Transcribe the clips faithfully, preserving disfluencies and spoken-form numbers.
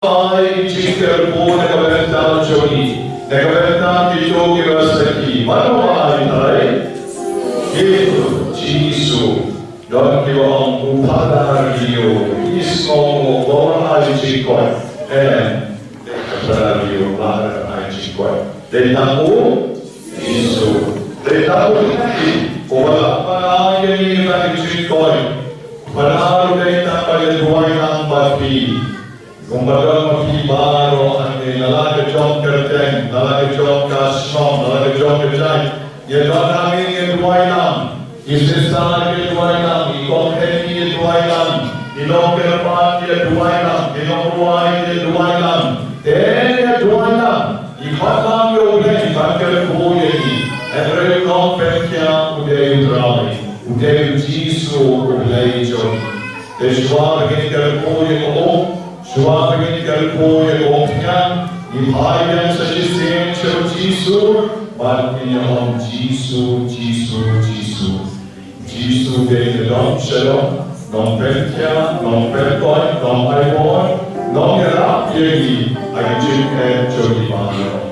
Ai jingkyrkhu na ka bynta jong ngi, na ka bynta kito kiba sakhi. Mano ba ai tharai? Jisu. Don kiba ong u Phadar Leo, i sngew ba ai jingkoit. Em, Phadar Leo ba ai jingkoit. Dei tang u Jisu. Dei tang u Jisu. Uba la pynai ïa ngi na ka jingkoit. Phadar dei tang ba ïa duwai lang bad phi. Kumba don ma phi baroh hangne, na la ka jong ka kyrteng, na la ka jong ka shnong, na la ka jong ka jait. Ïa don hangne ïa duwai lang. I sister ïa duwai lang, i kong Heni ïa duwai lang, i nongkyrpad ïa duwai lang, i nongrwai ïa duwai lang. Te ïa duwai lang. I khot lang ïa U Blei, ban kyrkhu ïa ngi. Hynrei u nongpynïaid u dei U Trai, u dei U Jisu U Blei jong ngi. Te shuwa ba ngin kyrkhu ïa ka um, shuwa ba ngin kyrkhu ïa ka umphniang, ngin phai biang sa shisien sha U Jisu, bad ngin ïa ong Jisu, Jisu, Jisu. Jisu dei ka dong shalom, nongpynïaid, nongpynkoit, nongaibor, nongïarap ïa ngi ha ka jingeh jong ngi baroh.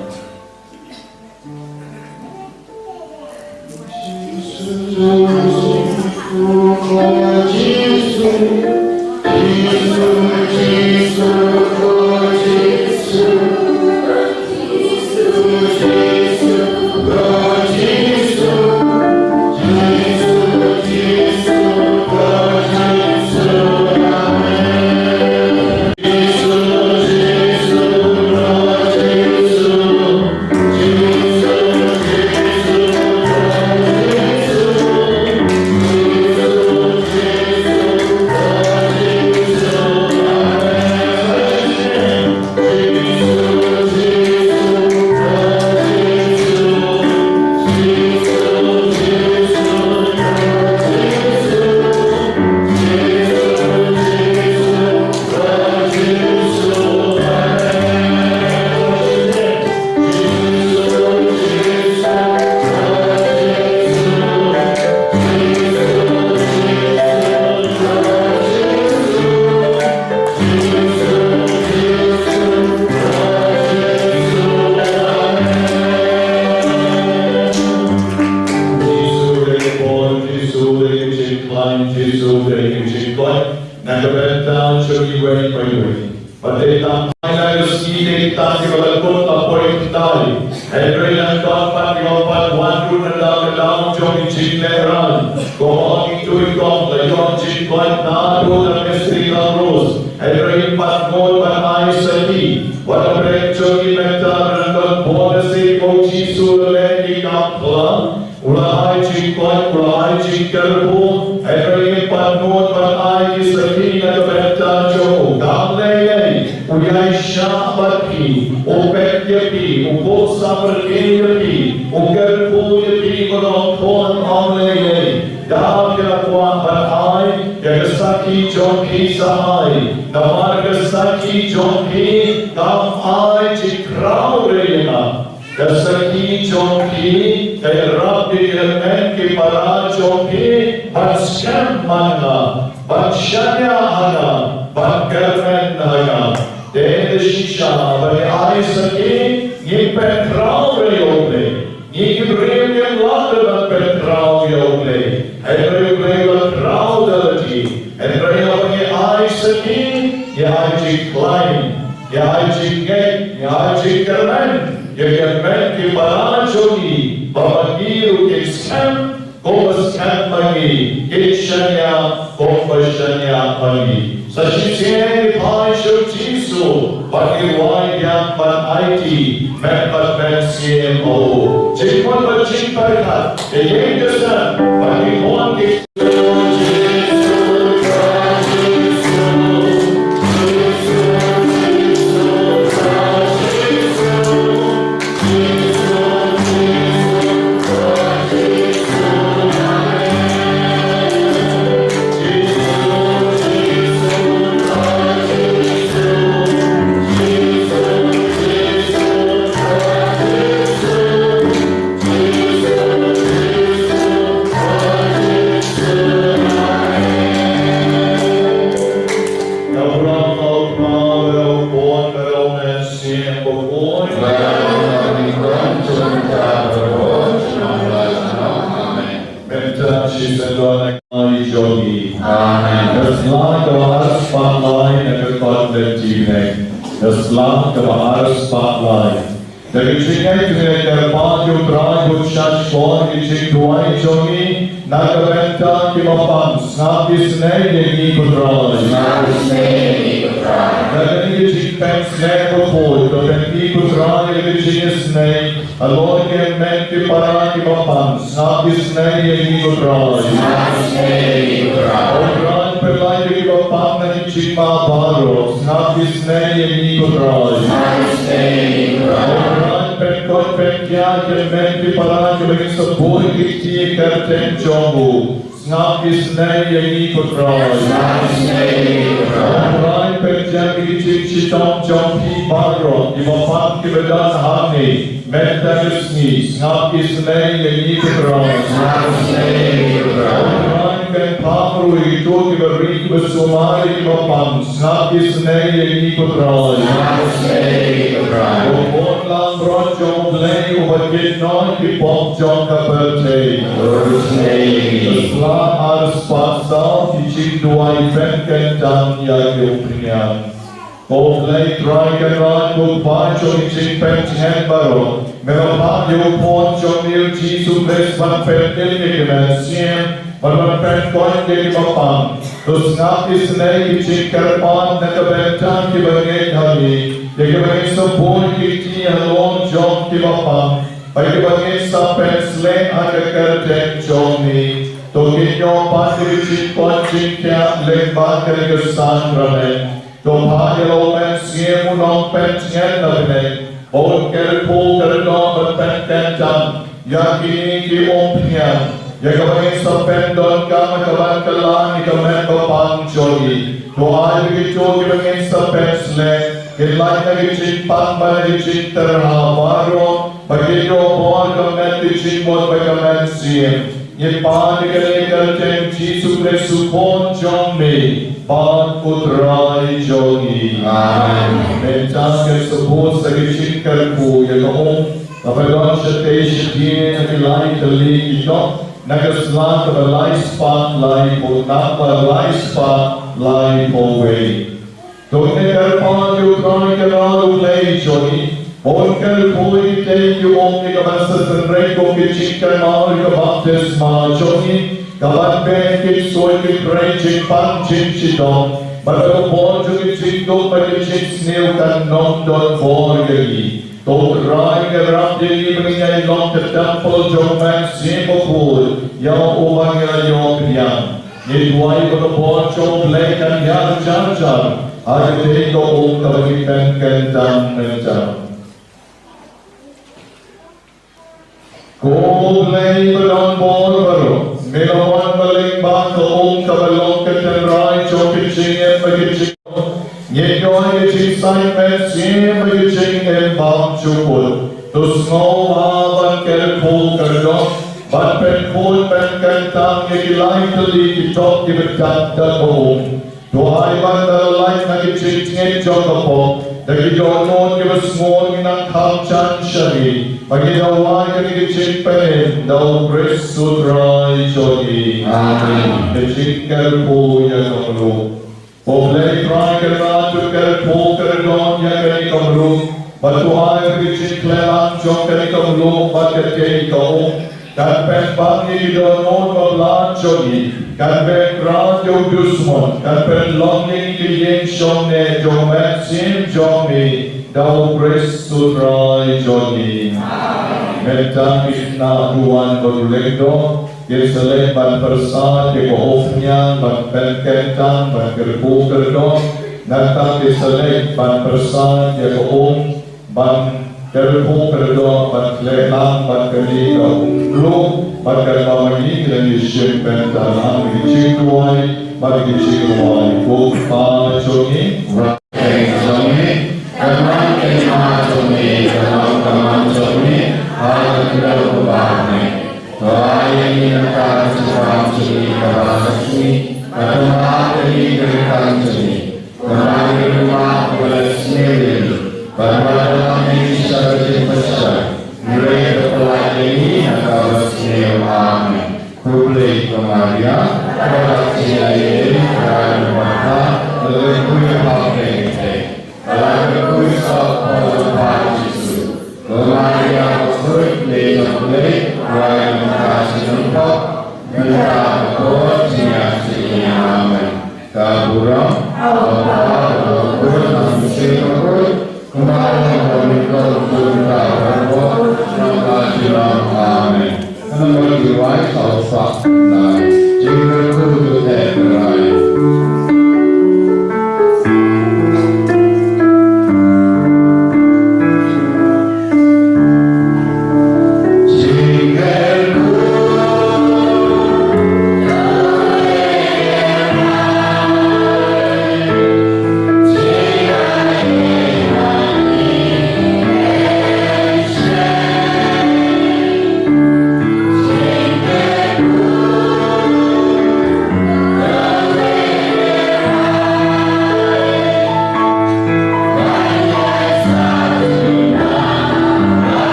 Jisu dei ka bor, Jisu dei ka jingkhlaiñ, Jisu dei ka jingkoit na ka bynta jong iwei pa iwei. Bad dei tang ha ka sngi dei tang kiba la kut la poi kynthai. Hynrei nang don pat kiba pat wan ruh na ka daw jong ki jinglehrain. Kumba ngi tip, kumba la ïoh jingkoit naduh na ka mystery Lazarus. Hynrei pat ngut ban ai sakhi. Wat la pyrshah jong ngi mynta, nang don bor lehse ba U Jisu u la leh ki kam phylla. U la ai jingkoit, u la ai jingkyrkhu, hynrei ngim pat ngut ban ai ki sakhi na ka bynta jong u. Kam lei lei, u ïaishah bad phi, u peit ïa phi, u buh samrkhie ïa phi, u kyrkhu ïa phi, ko nongkhun, kam lei lei. Da phi la kwah ban ai ïa ka sakhi jong phi, sa ai. Namar ka sakhi jong phi kam ai jingkhraw re ïa nga. Ka sakhi jong phi ka ïarap ïa ki hynmen ki para jong phi ban skhem ma nga, ban shaniah ha nga, ban kyrmen ha nga. Te da shisha ba ngi ai sakhi, ngi pynkhraw ïa U Blei. Ngi ki briew ngim lah ban pynkhraw ïa U Blei. Hynrei U Blei u la khraw da lade. Hynrei haba ngi ai sakhi, ngi ai jingkhlaiñ, ngi ai jingngeit, ngi ai jingkyrmen ïa ki hynmen ki para jong ngi, ba ma ki ruh kin skhem kumba skhem ma ngi, kin shaniah kumba shaniah ma ngi. Sa shisien ngi phai sha U Jisu, bad ngi rwai biang ban aiti met bad mynsiem ma u. Jingmut bad jingpyrkhat, ïa ïing ïa sem, bad ngi mon ki Ïa sla kaba ar spah lai. Da ka jingngeit ngi kyrpad ïa U Trai bad shah shkor ïa ki jingduwai jong ngi na ka bynta kiba pang. Sngap isynei ïa ngi ko Trai. Sngap isynei ïa ngi ko Trai. Da kane ka jingpynsngew bakhuid, to pyni ko Trai ïa ka jingisynei halor ki hynmen ki para kiba pang. Sngap isynei ïa ngi ko Trai. Sngap isynei ïa ngi ko Trai. Ko Trai, pynlait ïa kiba pang na ki jingma baroh. Sngap isynei ïa ngi ko Trai. Sngap isynei ïa ngi ko Trai. Ko Trai, pynkoit pynkhia ki hynmen ki para kiba ngin sa buh ïa ki kti ha ka kyrteng jong u. Sngap isynei ïa ngi ko Trai. Sngap isynei ïa ngi ko Trai. Ko Trai, pynjah ïa ki jingshitom jong phi baroh kiba pang kiba don hangne. Mynta ka sngi, sngap isynei ïa ngi ko Trai. Sngap isynei ïa ngi ko Trai. Ko Trai, pynpham ruh ïa kito kiba ri kiba sumar kiba pang. Sngap isynei ïa ngi ko Trai. Sngap isynei ïa ngi ko Trai. Ko khun langbrot jong U Blei uba kit noh ki pop jong ka pyrthei. Dur isynei ïa ngi. Sla ar spah saw ki jingduwai pynkyntang ïa ki umphniang. Ko Blei Trai Kynrad, ko Kpa jong ki jingpyntngen baroh, me la phah ïa u Khun jong me U Jisu Khrist ban pynïap ïa ki mynsiem bad ban pynkoit ïa kiba pang. To sngap isynei ki jingkyrpad na ka bynta kiba ngeit ha me, ïa kiba ngin sa buh ïa ki kti halor jong kiba pang, bad kiba ngin sa pynsleh ha ka kyrteng jong me. To kin ïoh pat ïa ka jingkoit jingkhiah lyngba kane ka sakramen. To phah ïa la u Mynsiem u Nongpyntngen na bneng, ba un kyrkhu kyrdoh bad pynkyntang ïa kine ki umphniang, ïa kaba ngin sa pyndonkam ha kaba kylla ïa ka met ba pang jong ngi. To ai ba kito kiba ngin sa pynsleh kin lait na ki jingpang bad na ki jingtyrha baroh, ba kin ïoh bor ka met ka jingmut bad ka mynsiem. Ngi pan ïa kane ha ka kyrteng U Jisu Khrist U Khun jong me bad U Trai jong ngi. Amen. Mynta ngin sa buh sa ka jingkyrkhu ïa ka um kaba don shatei shathie na ki lai tylli ki jong na ka sla kaba lai spah laiphew, namba lai spah laiphew wei. To ngin kyrpad ïa U Trai Kynrad U Blei jong ngi, ba un kyrkhu ïa kitei ki um ïa ka ban sa synreit kum ki jingkynmaw ïa ka baptisma jong ngi, ka ban beh kit shuh ki trei jingpang jingshitom, bad ba ka bor jong ki jingduk bad ki jingsniew kan ym don bor ïa ngi. To U Trai, ïarap ïa ngi ba ngin ïai long ka templ jong U Mynsiem Bakhuid ïa uba ngi la ïoh pdiang. Ngi duwai ba ka bor jong U Blei kan ïaid jar jar ha katei ka um kaba ngi pynkyntang mynta. Ko Blei ba don bor baroh, me la wan ba lyngba ka um kaba long ka tynrai jong ka jingim bad ka jing Ngi duwai ka jingsaiñ mynsiem bad ka jingim bymjukut. To sngewbha ban kyrkhu kyrdoh, ban pynkhuid pynkyntang ïa ki lai tylli ki tok kiba dap da ka um. To ai ban da la lait na ka jingtngit jong ka pop, da ki dohnud kiba sngur ngi nang kham jan sha me, ba ngi da wai kane ka jingpynim da U Khrist U Trai jong ngi. Amen. Ka jingkyrkhu ïa ka mluh. Ko Blei Trai Kynrad, to kyrkhu kyrdoh ïa kane ka mluh, bad to ai ba ka jingkhleh lang jong kane ka mluh bad katei ka um kan pynbang ïa ki dohnud ba blah jong ngi, kan beh krad ïa u dusmon, kan pynlong ïa ngi ki ïing shongneh jong U Mynsiem jong me, da U Khrist U Trai jong ngi. Mynta ki khynnah duwan bad u lyngdoh kin sa leit ban pyrsad ïa ka umphniang ban pynkyntang ban kyrkhu kyrdoh. Nangta kin sa leit ban pyrsad ïa ka um ban kyrkhu kyrdoh ban khleh lang bad kane ka mluh bad kane ka mluh. Ngi la ïashim bynta lang ïa ki jingduwai bad ïa ki jingrwai. Ko Kpa jong ngi, Kynrad jong ngi, ka nam ka hima jong ngi, ka long ka mon jong ngi ha ka khyndew kaba ha bneng. To ai ïa ngi mynta ka jingpang jong ngi kaba shisngi, bad to map ïa ngi ki ryngkang jong ngi, kumba ngi ruh ngi map ïa kiba leh sniew ïa ngi, bad wat ym lam ngi sha ka jingpyrshah, hynrei to pynlait ïa ngi na kaba sniew. Amen. Khublei ko Maria, kaba dap jingaiei, ka Trai ka long bad pha, to kyrkhu ïa pha ha kine ki thei.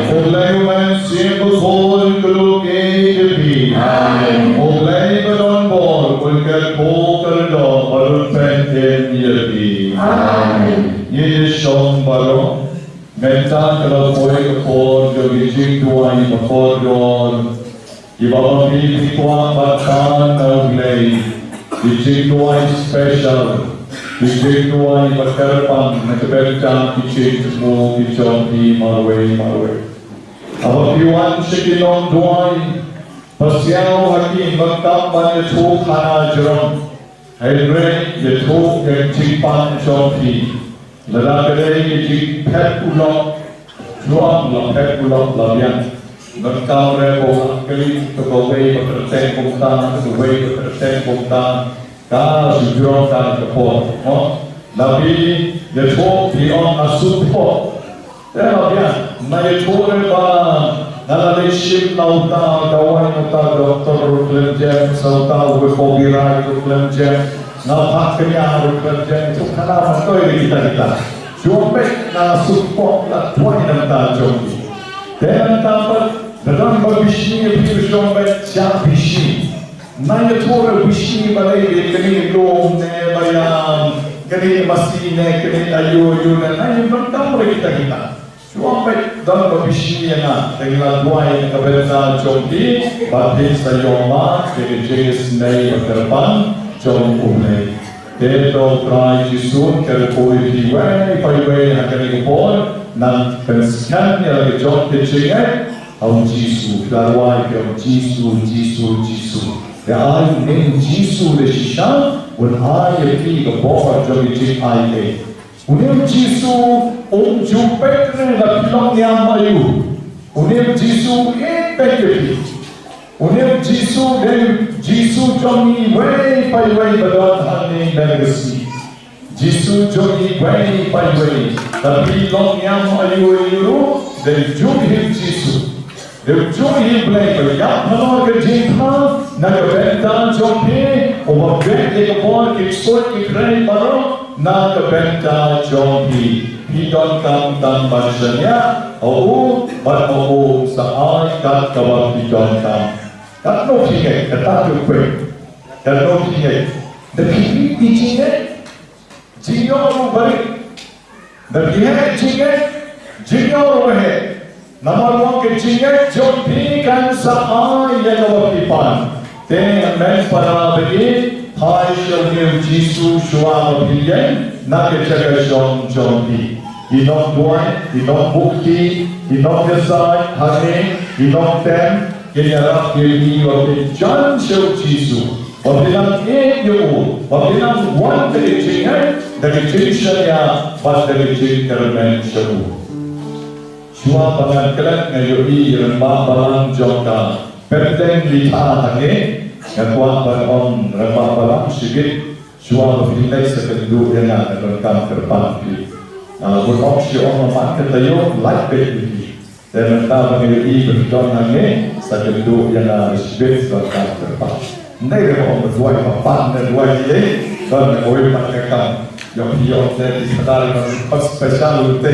U Blei u Mynsiem Bakhuid un kyrkhu ïa phi. Amen. U Blei ba don bor un kyrkhu kyrdoh bad un pynjem ïa phi. Amen. Ngin ïa shong baroh. Mynta ka la poi ka por jong ki jingduwai bakordor. Kiba ma phi phi kwah ban pan na U Blei, ki jingduwai special, ki jingduwai ba kyrpang na ka bynta ki jingthmu ki jong phi marwei marwei. Haba phi wan sha ki nongduwai, pasiaw ha ki, ngam tam ban ïathuh khana jrong. Hynrei ïathuh ïa ka jingpang jong phi. Lada ka dei ka jingphet u lok, shuwa la phet u lok la biang. Ngam tam re ba u la kylli, to kawei ba kyrteng kumta, to kawei ba kyrteng kumta. Ka shu jrong ka ka por. Mo? La phi ïathuh phi ong nga suk pok. Te la biang, nga ïathuh re ba nga la leit shim na uta u dawai, na uta u doktor ruh khlem jem, sa uta u copyright ruh khlem jem, na uta u kñia ruh khlem jem, ïathuh khana myntoi re kita kita. Shu ong beit nga suk pok, la duwai na ka bynta jong ki. Te nangta pat, lada don ba bishni ïa phi, shu ong beit shah bishni. Nga ïathuh re bishni ba dei beit, kane lum ne ba ïam, kane masi ne, kane aïu aïu ne, nga ïathuh re kita kita. Shu ong beit, don ba bishni ïa nga, te nga la duwai na ka bynta jong phi, ba phin sa ïoh mad ïa ka jingisynei ba kyrpang jong U Blei. Te to U Trai Jisu un kyrkhu ïa phi iwei pa iwei ha kane ka por, nang pynskhem ïa la ka jong ka jingngeit ha U Jisu. Phi la duwai, phi ong Jisu, Jisu, Jisu. Te ai une U Jisu da shisha un ai ïa phi ka bor jong ka jingaiei. Une U Jisu um ju peit re la phi long niam aïu. Une U Jisu um peit ïa phi. Une U Jisu dei U Jisu jong ngi iwei pa iwei ba don hangne ha ka sngi. Jisu jong ngi iwei pa iwei. Lada phi long niam aïu aïu ruh, dei jong hi U Jisu. Dei jong hi U Blei ba ïap halor ka jingthaw na ka bynta jong phi, uba beh ïa ka bor ki ksuid ki khrei baroh na ka bynta jong phi. Phi donkam tang ban shaniah ha u, bad ma u un sa ai kat kaba phi donkam. Katno phi ngeit, kata phi kwah. Katno phi ngeit. Da phi ngeit phi jingngeit. Jingïoh ruh barit. Da phi heh jingngeit, jingïoh ruh heh. Namar ba ka jingngeit jong phi kan sa ai ïa kaba phi pan. Te hynmen para baieit, phai sha une U Jisu shuwa ba phi ïeng na ka jaka shong jong phi. Ki nongduwai, ki nongbuh kti, ki nongïasaid hangne, ki nongtem, kin ïarap ïa phi ba phin jan sha U Jisu. Ba phin nang ïeit ïa u, ba phin nang wan da ka jingngeit, da ka jingshaniah, bad da ka jingkyrmen sha u. Shuwa ba ngan klet nga ïohi rangbah balang jong ka Bethlehem Litha hangne, nga kwah ban ong rangbah balang shibit, shuwa ba phi leit sa kynduh ïa nga, nga donkam kyrpad ïa phi. Ah, bun ong shi ong, man ka taïew lait beit ïa phi. Te mynta ba ngi ïohi ba phi don hangne, sa kynduh ïa nga shibit, sa donkam kyrpad. Ym dei re ba ong ba duwai ba pan ne duwai lei, don ne kawei pat ka kam. Ïoh phi ïoh te phi khadar ba jingkhot special te,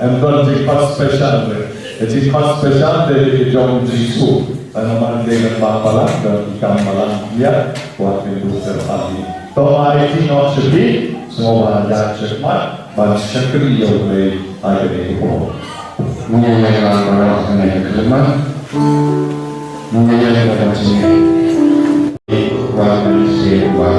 em don jingkhot special te. Te jingkhot special te dei ka jong U Jisu. Tang namar dei ka ba balang, don ki kam balang ïa, wat kynduh kyrpad ïa. To ai ti noh sha phi, sngewbha ïa shakmat. Ban shakri ïa U Blei ha kane ka por. Ngi ïa kyrpad baroh ha kane ka khyllipmat. Ngi ïa kyrpad jingïa. Wan sha wan.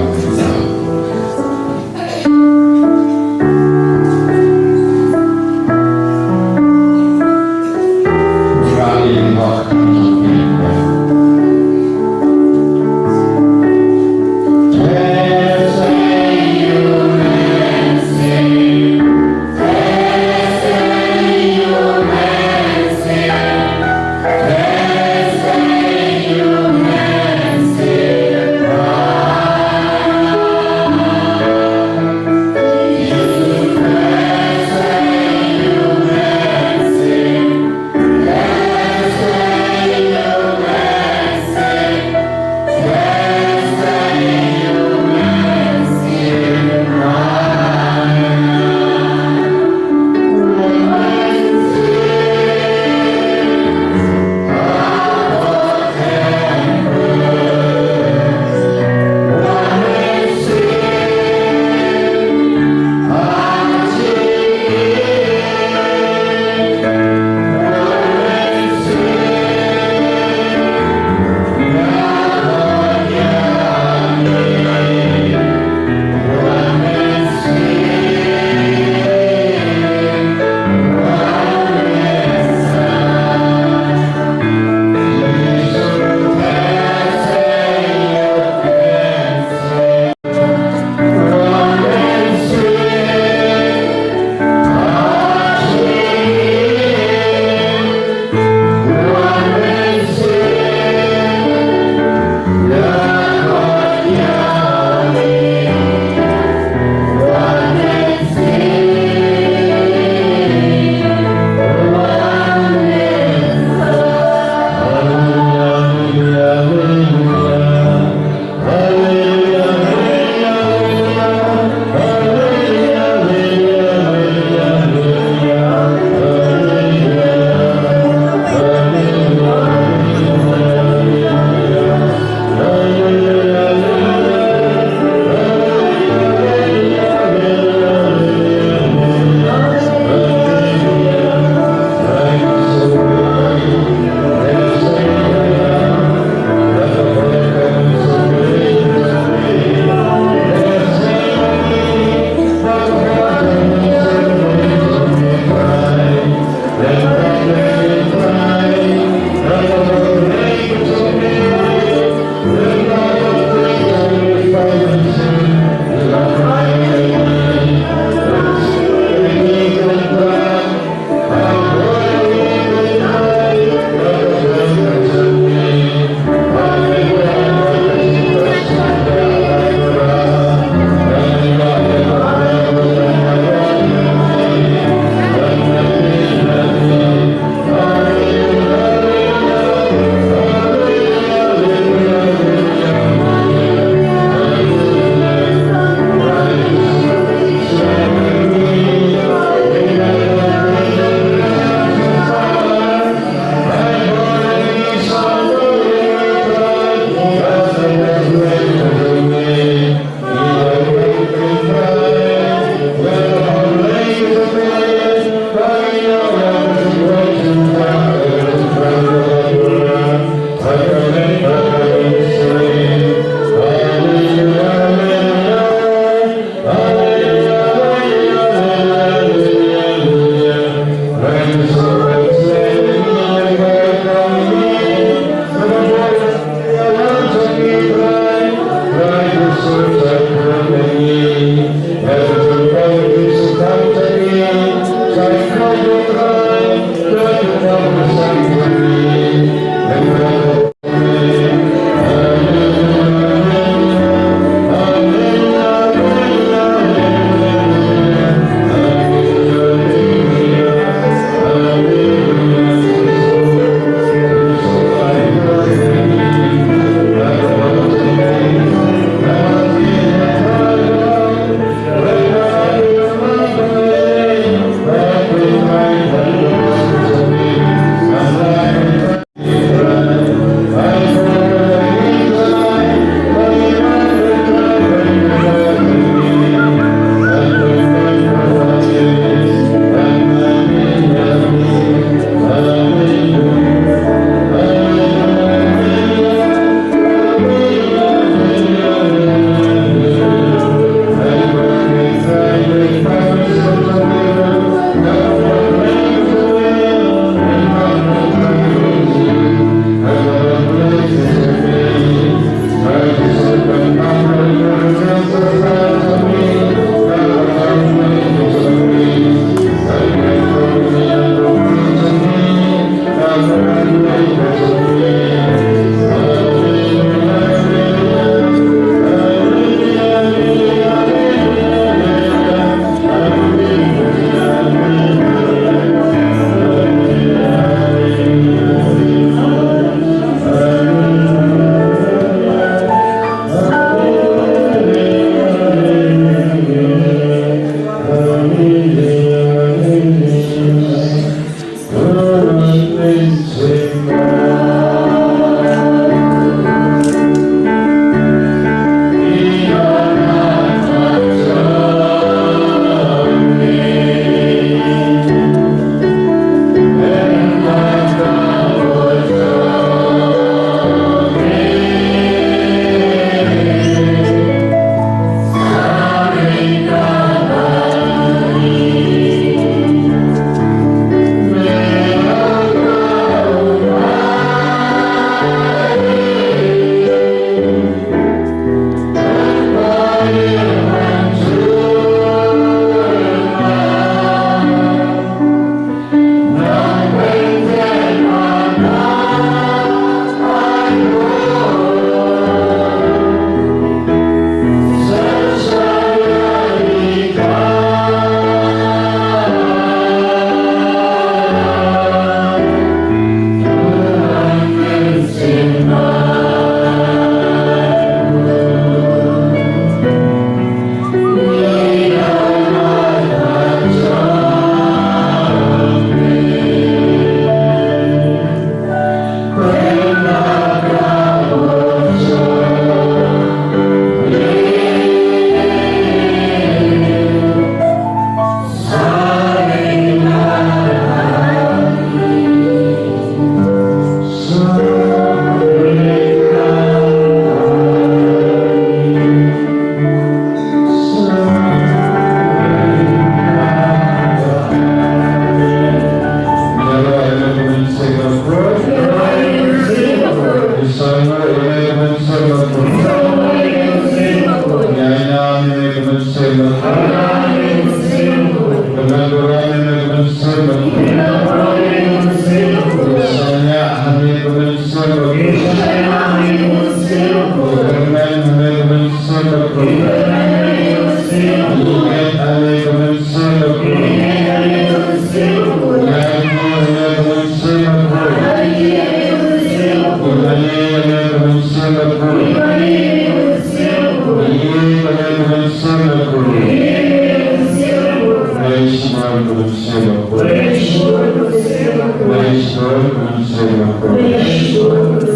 Praise the Lord.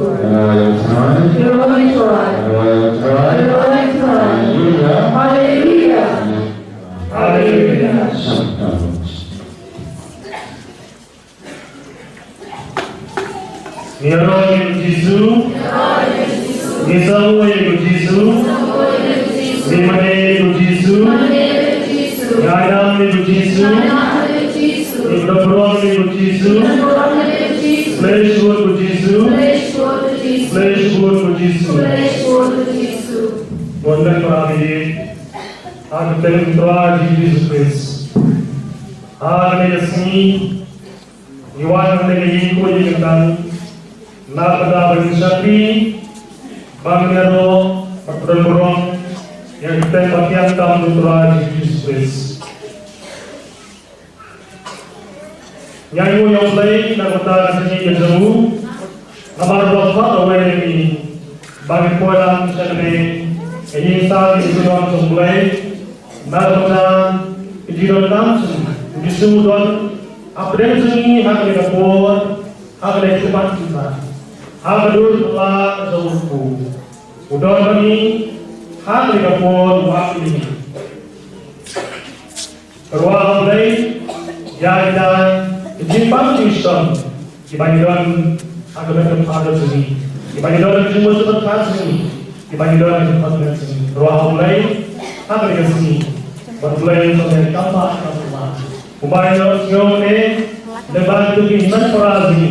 Hallelujah. Hallelujah. Hallelujah. Ngi ïaroh ïa u Jisu. Ngi sngewbha ïa u Jisu. Ngi mane ïa u Jisu. Ngi aidam ïa u Jisu. Ngi don burom ïa u Jisu. Praise the Lord u Jisu. Praise the Lord u Jisu. Bun ban para bidi. Ha ka kyrteng u Trai Jisu Khrist. Ha kane ka sngi. Ngi wan hangne ha ïing khuid ïing kyntan na ka bynta ban shakri ba ngin ïaroh bad pynburom ïa ka kyrteng ba thiang tam u Trai Jisu Khrist. Ngi ainguh ïa U Blei na ka bynta ka jingïeit ka jong u. Namar ba u khot ïa ngi ba ngin poi lang sha kane ka ïing sah ïing duwai jong U Blei. Na ka bynta ka jingdonkam jong ngi. U Jisu u don hapdeng jong ngi ha kane ka por, ha kane ka khmat jong ngi, ha ka dur ka la jong u. U don bad ngi ha kane ka por, u ap ïa ngi. Ka ruah U Blei ïa kita ki jingpang jingshitom kiba ngi don ha ka bynta ka jong ngi, kiba ngi don ha ka jingmut jingpyrkhat jong ngi, kiba ngi don ha ka jingpyrkhat jong ngi. Ruah U Blei ha kane ka sngi. Bad U Blei un ïa kam ba kam ba kumba ngi ïohsngew ne, ne ba ngi tu ki hynmen para jong ngi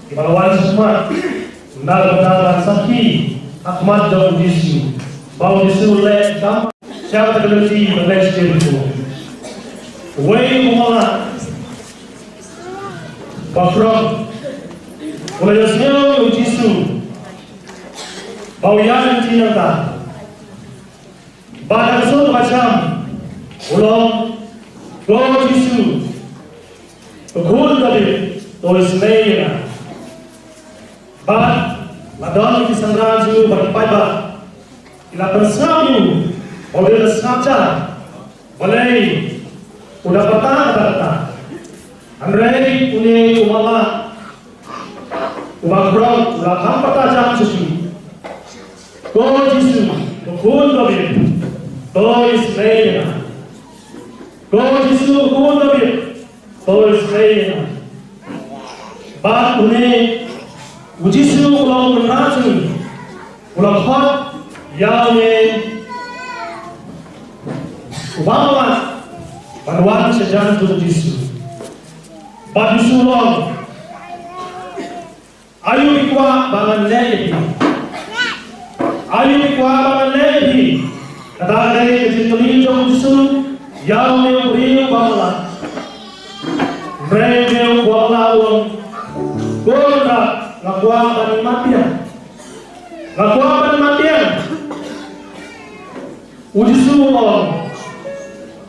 kiba la wan shakhmat na ka bynta ban sakhi ha khmat jong U Jisu ba U Jisu u leh kam sha ka lynti ba leh sha Jeriko. Uwei u bym lah ba khrom u la ïohsngew ïa U Jisu ba u ïaid lynti nangta. Bad ha ka sur kaba jam u la ong, "Ko Jisu, ko Khun Dabid, to isynei ïa nga." Bad la don ki synran jong u bad ki paidbah ki la pynsngap ïa u ba u dei ka sngap jar. Balei u da pata da pata. Hynrei une u mala u ba khrom u la kham pata jam shisha. Ko Jisu, ko Khun Dabid, to isynei ïa nga. Ko Jisu, ko Khun Dabid, to isynei ïa nga. Bad une u Jisu u long u Trai jong ngi, u la khot ïa une u bym lah ban wan sha jan jong u Jisu. Bad u Jisu u ong, "Aïu phi kwah ba ngan leh ïa phi? Aïu phi kwah ba ngan leh ïa phi?" Kata ka dei ka jingkylli jong u Jisu ïa une u briew u bym lah. Hynrei une u bym lah u ong, "Ko Kynrad, nga kwah ban ïa mat biang. Nga kwah ban ïa mat biang." U Jisu u ong,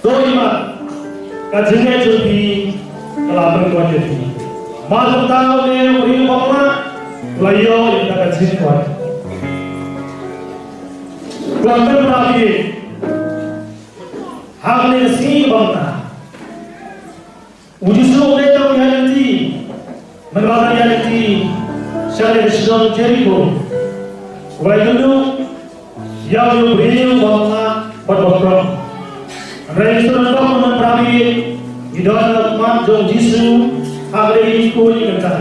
"To ïa mat, ka jingngeit jong phi ka la pynkoit ïa phi." Mar kumta une u briew u bym lah u la ïoh ïa ka jingkoit. Ko hynmen para bangeit, ha kane ka sngi kaba mynta, u Jisu u dei tang u ïaid lynti, mynba u ïaid lynti sha kane ka shnong Jeriko, u la ïakynduh ïa u briew u bym lah bad u ba khrom. Hynrei ngi sngewthuh, ko hynmen para bangeit, ngi don ha khmat jong u Jisu ha kane ka ïing khuid ïing kyntan.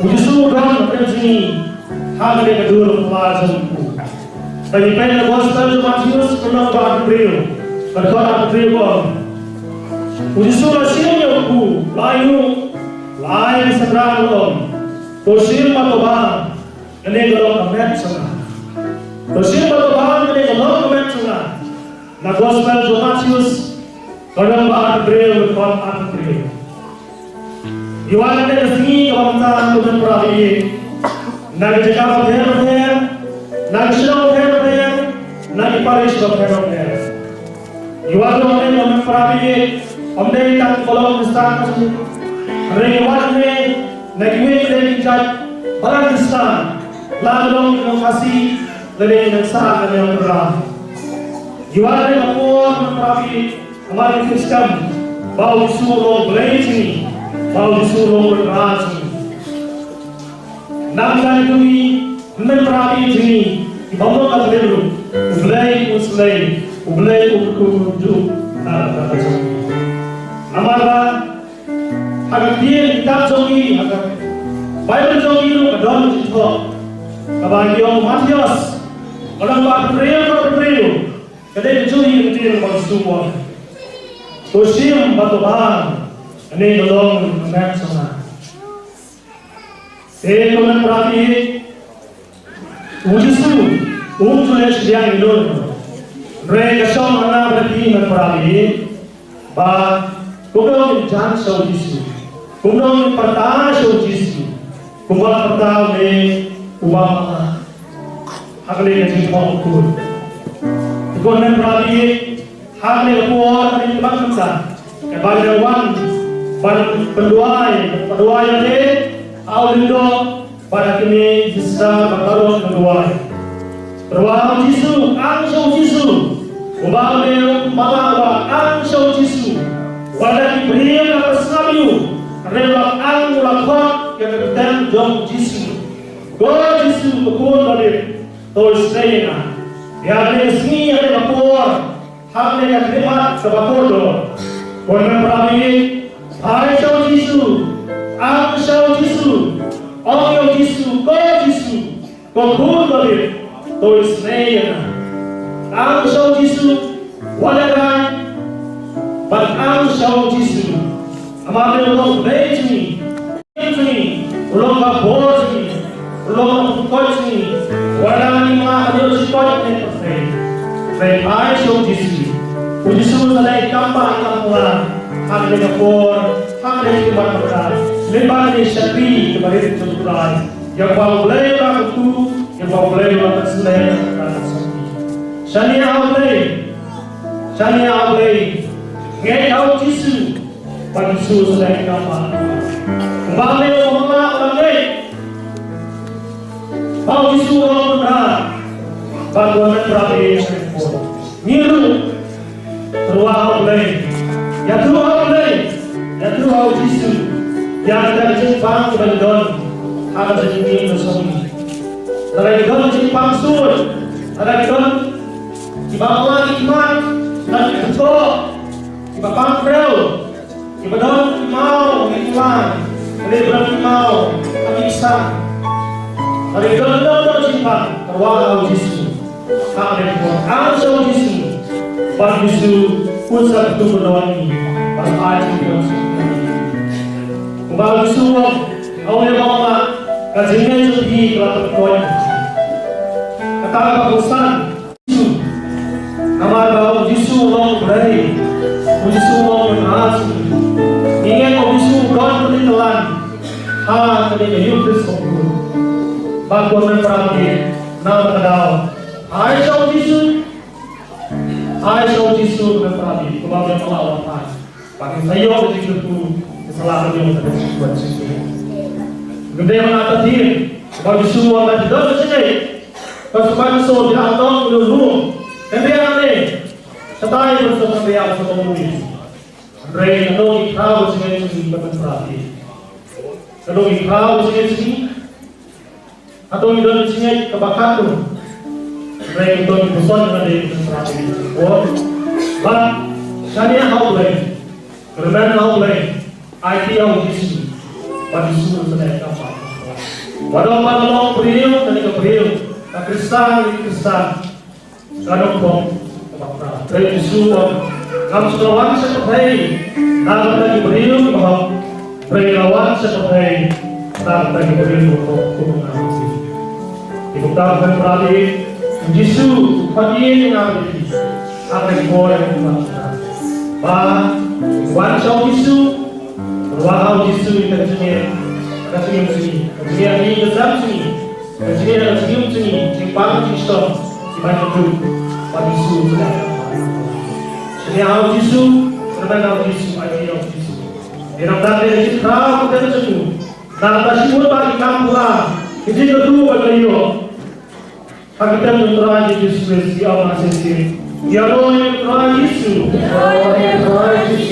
U Jisu u don hapdeng jong ngi ha kane ka dur ka pla jong u. Te ngi peit na ka Gospel jong u Mathaios, ka lynnong ba arphew hynriew, ka dkhot arphew hynriew ka ong, u Jisu u la shim ïa u kpu, u la ainguh, u la ai ïa ki synran, u ong, "To shim bad to bam, kane ka long ka met jong nga. To shim bad to bam, kane ka long ka met jong nga." Na Gospel jong u Mathaios, ka lynnong ba arphew hynriew, ka dkhot arphew hynriew. Ngi wan ha kane ka sngi kaba mynta, ko hynmen para bangeit, na ki jaka bapher bapher, na ki shnong bapher bapher, na ki parish bapher bapher. Ngi wan hangne, ko hynmen para bangeit, ym dei tang kiba long Khristan, hynrei ngi wan hangne na kiwei de ki jait balang Khristan, la ka long ki nong Khasi lane ki nong Shan lane nong Tynrai. Ngi wan hangne ka por, ko hynmen para bangeit, namar ngi tip skhem ba u Jisu u long Blei jong ngi. Ba u Jisu u long u Trai jong ngi. Nangta ïa ngi, hynmen para bangeit jong ngi, ki bym long Katholik ruh, U Blei u slei, U Blei u kyrkhu juh na ka bynta jong ngi. Namar ba ha ka ktien kitab jong ngi, ha ka Baibl jong ngi ruh ka don ka jingthoh kaba ngi ong Mathaios, ka lynnong ba hynriew, ka hynriew. Ka dei ka jong ngi ka ktien ba u Jisu u ong, to shim bad to bam, kane ka long ka met jong nga. Te ko hynmen para bangeit, u Jisu um ju leh shiliang ïa u. Hynrei ka shong ha nga bad ha phi hynmen para bangeit ba kumno ngin jan sha u Jisu, kumno ngin pyrta sha u Jisu, kumba la pyrta une uba mala ha kane ka jingthoh kut. Te ko hynmen para bangeit, ha kane ka por, ha kane ka por mynta, kaba ngi dang wan ban pynduwai, pynduwai ïa lade ha u lyngdoh bad ha kine ki sister bad baroh ki nongduwai. Pyrwa ha u Jisu, ang sha u Jisu, uba une u mala, uba ang sha u Jisu. Wat la ki briew ki la sngap ïa u, hynrei u la ang, u la khot ïa ka kyrteng jong u Jisu. Ko Jisu, ko Khun David, to isynei ïa nga. Ïa kane ka sngi, ïa kane ka por, ha kane ka khlieh mat kaba kordor, ko hynmen para bangeit, phai sha u Jisu, ang sha u Jisu, ong ïa u Jisu, ko Jisu, ko Khun David, to isynei ïa nga. Ang sha u Jisu, wat lehrain, bad ang sha u Jisu. Namar ba u long U Blei jong ngi, jong ngi, u long ka bor jong ngi, u long ka pyrkhat jong ngi. Wat la ngi mala, ngi ïoh jingkoit ne pyrthei, hynrei phai sha u Jisu. U Jisu u sa leh kam bah kam pla ha kane ka por, ha kane ka khlieh mat mynta, lyngba kane ka shakri kaba rit jong u Trai. Ïa kaba U Blei u la kyrkhu, ïa kaba U Blei u la pynslem ha ka jingim. Shaniah ha U Blei, shaniah ha U Blei, ngeit ha u Jisu, bad u Jisu u sa leh kam bah. Kumba une u mala u la ngeit ba u Jisu u long u Trai, bad u la ïatrei ïa u. Ngi ruh, tyrwa ha U Blei, ïathuh ha U Blei, ïathuh ha u Jisu ïa kita ki jingpang kiba ngi don ha ka jingim jong ngi. Lada ngi don ki jingpang suit, lada ngi don kiba mala ki khmat, lada ngi don kiba pang briew, kiba don ki maw ha ki kmai, kiba don ki maw ha ki ksan, lada ngi don, don, don ki jingpang, tyrwa ha u Jisu. Ha kane ka por, ang sha u Jisu, bad u Jisu un sa kyntu kyndoh ïa ngi, bad ai jingkyrkhu. Kumba u Jisu u ong, ha une uba mala, ka jingngeit jong phi ka la pynkhuid. Kata kaba kongsan, namar ba u Jisu u long U Blei, u Jisu u long U Trai. Ngi ngeit ba u Jisu u don ka jingïalam ha kane ka Ïukharist. Bad ko hynmen para bangeit, na kata ka daw, ai sha u Jisu, ai sha u Jisu, ko hynmen para bangeit, kumba u mala u la phai. Bad ngin sa ïoh ka jingkyrkhu, ngin sa lah ban ïoh ka jingkyrkhu. Ngim dei ban artatien, ba u Jisu u ong lada phi don ka jingngeit, phi sngewbha ban sngewthuh, phi la ong ïa u lum, hynrei hangne, shatai ban sdang, hynrei ïa u sa tong ïa u. Hynrei katno ngi khraw ka jingngeit jong ngi, ko hynmen para bangeit? Katno ngi khraw ka jingngeit jong ngi? Hato ngi don ka jingngeit kaba katno? Hynrei ngi don ka jingpuson kaba dei ka jingpyrkhat. Bad shaniah ha U Blei, kyrmen ha U Blei, aiti ha u Jisu, bad u Jisu un sa leh kam bah. Wat ong ba nga long briew, kane ka briew, ka Khristan, ka Khristan, ka nongpop kaba khraw. Hynrei u Jisu u ong, ngam shym la wan sha pyrthei na ka bynta ki briew kiba hok, hynrei nga la wan sha pyrthei na ka bynta ki briew kiba hok, kum u ong. Te kumta, ko hynmen para bangeit, u Jisu u khot ïa ngi, ïa ngi, ha kane ka por, ha kane ka por. Ba wan sha u Jisu, wan ha u Jisu ïa ka jingim, ka jingim jong ngi, ka jingim jong ngi, ka jingim jong ngi. Ka jingim, ka jingim jong ngi, jingpang jingshitom, ki ban ïathuh ba u Jisu u la. Shaniah ha u Jisu, kyrmen ha u Jisu, aiti ha u Jisu. Te nangta ka jingkhraw ka jingkyrkhu, nangta shibun bah ki kam pla, ki jingkyrkhu ba ngi la ïoh ha ka kyrteng u Trai Jisu Khrist, ngi ong shisien: Ïaroh ïa u Trai Jisu. Ïaroh ïa u Trai Jisu.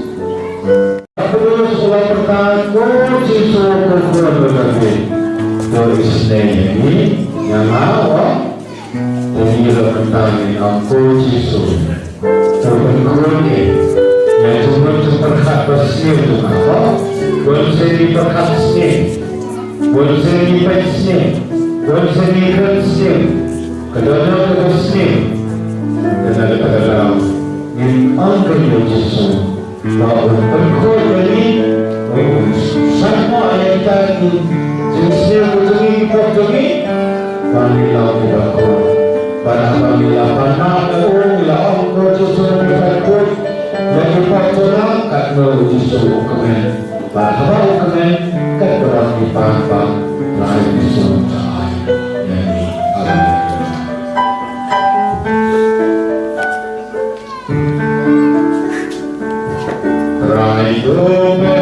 Paulus u la pyrta, ko Jisu, ko khun ba kordit, to isynei ïa ngi, ïa nga, oh. Te ngi la pyrta, ngi ong, ko Jisu, to pynkhun ïa ngi, ïa jingmut jingpyrkhat basniew jong nga, oh. Bun sien ngi pyrkhat sniew, bun sien ngi peit sniew, bun sien ngi kren sniew, ka dohnud kaba sniew. Te na kata ka daw ngin ong ïa u Jisu ba un pynkhun ïa ngi, un saitmoh ïa kita ki jingsniew jong ngi, ki pop jong ngi, ba ngin long kiba khuid. Bad haba ngi la pan map ïa u, ngi la ong, ko Jisu, ngi pynkhun ïa ki pop jong nga, katno u Jisu u kmen. Bad haba u kmen, katba ngi pan, ba Trai Jisu u ai ïa ngi. Haleluya.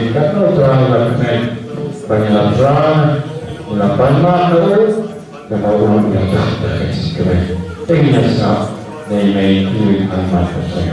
katno trai la kmen ba ngi la trai, ngi la pan map na u, kaba u long ïa ka jingkmen. Te ngin ïa sngap na i mei Kiwin Hangman Hashai.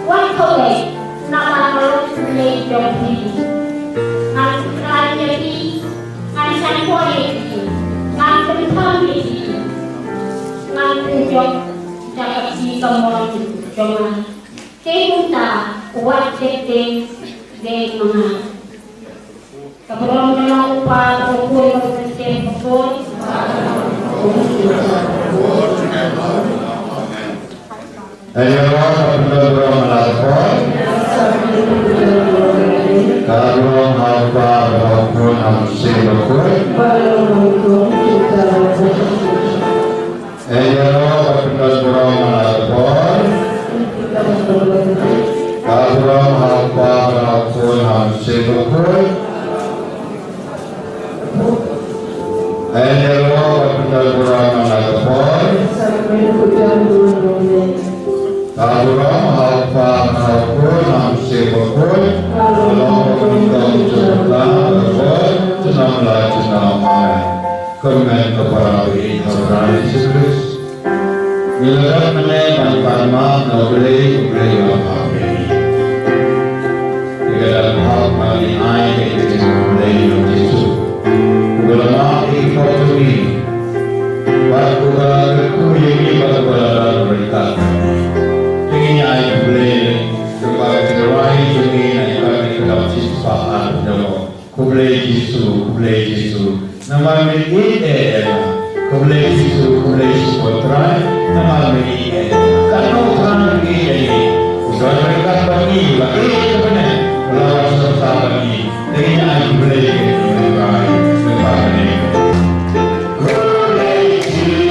Wat khawei, namar nga long u Blei jong phi. Ngan kren ïa phi, ngan shah ïa phi, ngan pynthame ïa phi, ngan pynjot da ka jingkyrkhu jong nga. Te kumta, wat sheptieng de ma nga. Ka burom ka long u Kpa, bad u Khun, bad u Mynsiem Bakhuid. Amen. Ïa ka burom ka pyndon burom na la ka por. Ka burom ha u Kpa, bad ha u Khun, ha u Mynsiem Bakhuid. Ïa ka burom ka pyndon burom na la ka por. Ka burom ha u Kpa, ha u Khun, ha u Mynsiem Bakhuid. Ïa ka burom ka pyndon burom na la ka por. Ka burom ha u Kpa, ha u Khun, ha u Mynsiem Bakhuid. Ka long kumne, ka long kumne, ka long kumne, ka long kumne. Kyrmen ka para bangeit ha u Trai Jisu Khrist. Ngi la dep mynne ban pan map na U Blei, U Blei uba ha bneng. Te ka dang hok ba ngin ai ïa ka jingkhublei ïa U Jisu, uba la map ïa ki pop jong ngi, bad uba la kyrkhu ïa ngi, bad uba la don ryngkat. Te ngin ïa ai khublei lyngba ka jingrwai jong ngi na ka bynta ka dap shispah ar phew. Khublei Jisu, khublei Jisu, namar me ïeit eh ïa nga. Khublei Jisu, khublei shibun Trai, namar me ïeit eh ïa nga. Katno Trai me ïeit ïa ngi. U don ryngkat bad ngi, u la ïeit ïa ngi, u la wan sngewsih bad ngi. Te ngin ai khublei ïa U Trai, khublei Jisu.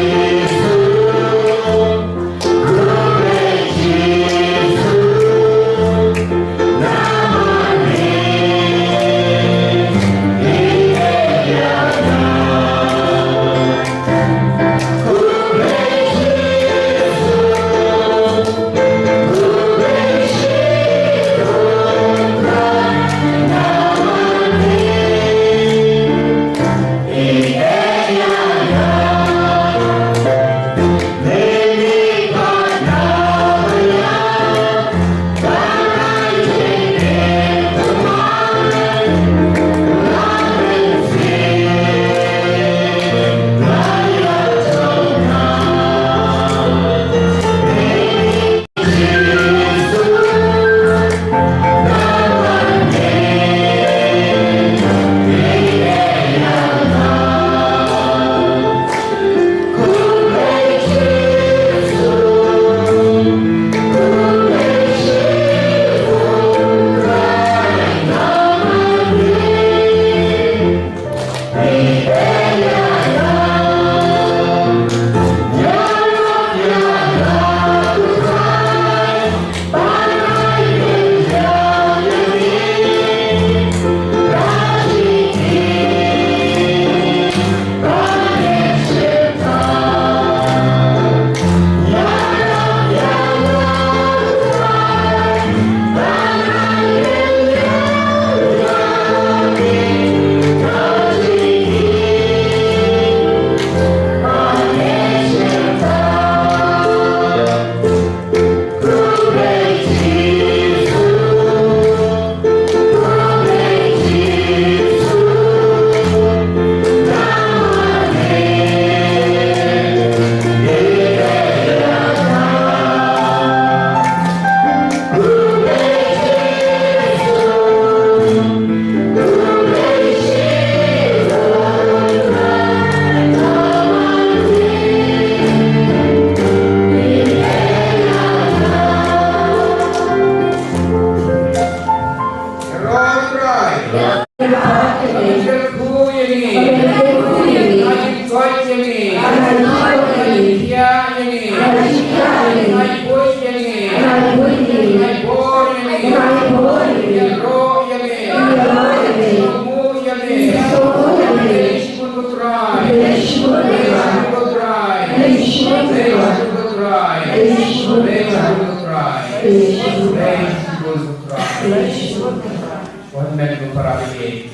Amen, ko para bangeit.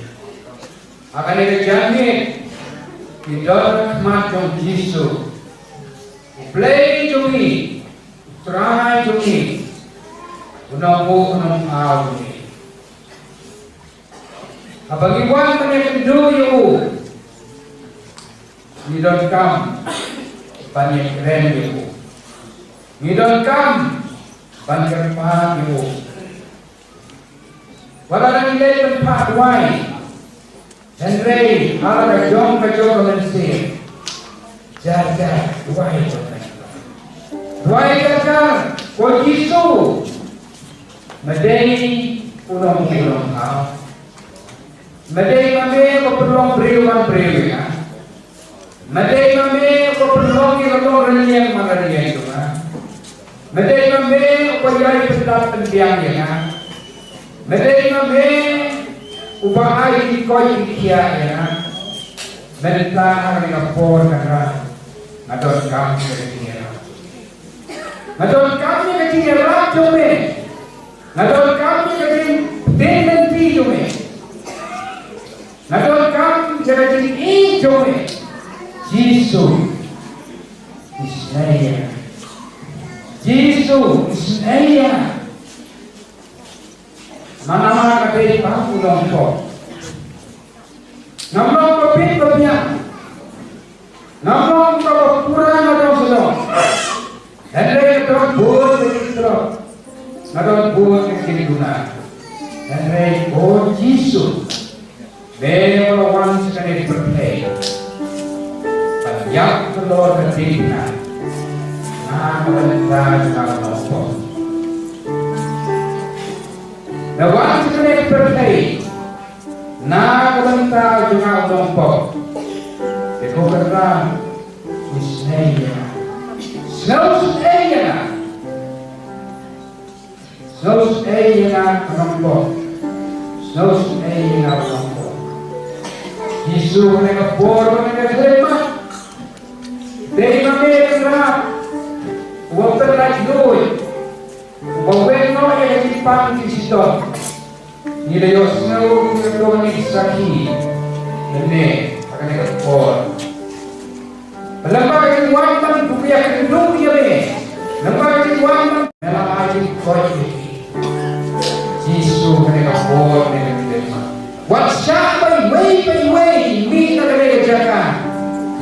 Ha kane ka janmiet ngi don ha khmat jong u Jisu, u Blei jong ngi, u Trai jong ngi, u nongbuh u nongthaw jong ngi. Haba ngi wan ban ïakynduh ïa u, ngi donkam ban ïakren ïa u. Ngi donkam ban kyrpad ïa u. Wat la ngi leit ban phah duwai, hynrei ha la ka jong ka jong ka mynsiem, jar jar duwai jong ka. Duwai jar jar, ko Jisu, me dei u nongbuh u nongthaw. Me dei ma me uba pynlong briew man briew ïa nga. Me dei ma me uba pynlong ïa ka long rynïeng man rynïeng jong nga. Me dei ma me uba ïai pyndap pynbiang ïa nga. Me dei ma me uba ai ki koit ki khiah ïa nga. Mynta ha kane ka por kynrad nga donkam ïa ka jingïarap. Nga donkam ïa ka jingïarap jong me. Nga donkam ïa ka jingpynlynti jong me. Nga donkam ïa ka jingïeit jong me. Jisu, isynei ïa nga. Jisu, isynei ïa nga. Namar nga dei tang u nongpop. Ngam long ba bit ba biang. Ngam long kaba pura na dong sha dong. Hynrei nga don bun ka jingtlot, nga don bun ka jingduna. Hynrei ko Jisu, me ba la wan sha kane ka pyrthei ban ïap halor ka diengphna na ka bynta jong nga u nongpop. Me wan sha kane ka pyrthei na ka bynta jong nga u nongpop. Te ko Kynrad, isynei ïa nga. Sngewsynei ïa nga. Sngewsynei ïa nga u nongpop. Sngewsynei ïa nga u nongpop. Jisu, ha kane ka por, ha kane ka khyllipmat, dei ma me Kynrad uba pynlait luid, uba weng noh ïa ka jingpang jingshitom. Ngi la ïohsngew, ngi la don ïa ki sakhi lane ha kane ka por. Lem bad ka jingwan ban ïakynduh ïa me, lem bad ka jingwan ban, me la ai jingkoit ïa ki. Jisu, ha kane ka por, ha kane ka por, wat shah ba iwei pa iwei mih na kane ka jaka.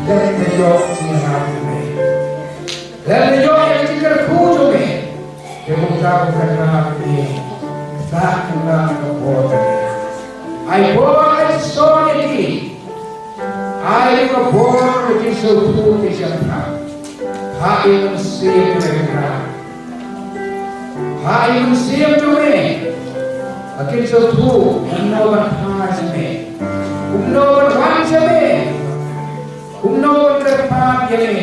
Lem ban ïoh jingïarap jong me. Lem ban ïoh ïa ka jingkyrkhu jong me. Te kumta ko Kynrad, me, ktah kumta ka bor jong me. Ai bor, ai jingshon ïa ki. Ai ka bor ka jingsngewthuh ka jingshemphang. Phah ïa ka mynsiem jong me Kynrad. Phah ïa ka mynsiem jong me. Ba kin sngewthuh kumno ban phai sha me, kumno ban wan sha me, kumno ban kyrpad ïa me.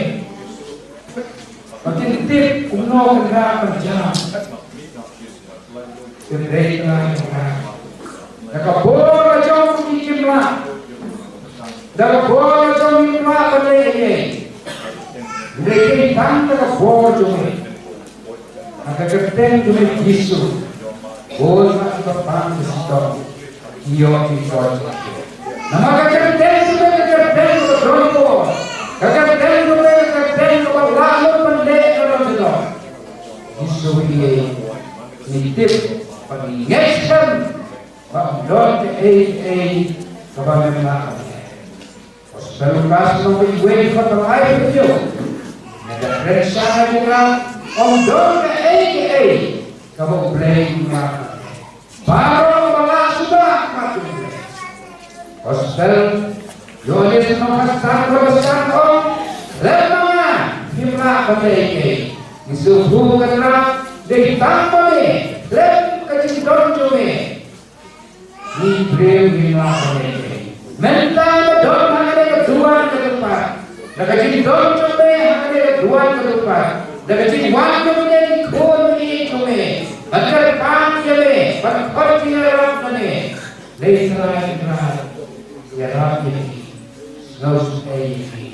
Ba kin tip kumno Kynrad ban jam. Kynrad, Kynrad, Kynrad. Da ka bor la jong ki kim lah. Da ka bor la jong kim lah ban leh ei ei. Hynrei tang da ka bor jong me. Ha ka kyrteng jong me Jisu. Bun na ki ba pang ki shitom. Ïoh ki koit. Namar ka kyrteng jong me ka kyrteng kaba don bor. Ka kyrteng jong me ka kyrteng kaba lah lut ban leh ka don jong. Jisu, ïa ngi tip ba ngi ngeit skhem ba ym don kaei kaei kaba mem lah ban leh. Gospel Lukas lynnong ba wei dkhot ba lai ba hynñiew. Ngi da kren shai ba ym don kaei kaei kaba U Blei u map. Baroh ba lah suda map U Blei. Gospel Ïoannis lynnong khatsan dkhot ba san ong, khlem ma nga phim lah ban leh ei ei. Ngi sngewthuh Kynrad, dei tang ma me, khlem ka jingdon jong me, ngi briew ngim lah ban leh ei ei. Mynta me don ha kane ka duwan ka jong pha. Da ka jingdon jong me ha kane ka duwan ka jong pha, da ka jingwan jong me ki khun ki jong me, ban kyrpad ïa me, ban khot ïa me. Lei Trai Kynrad, ïarap ïa ki, sngewsynei ïa ki,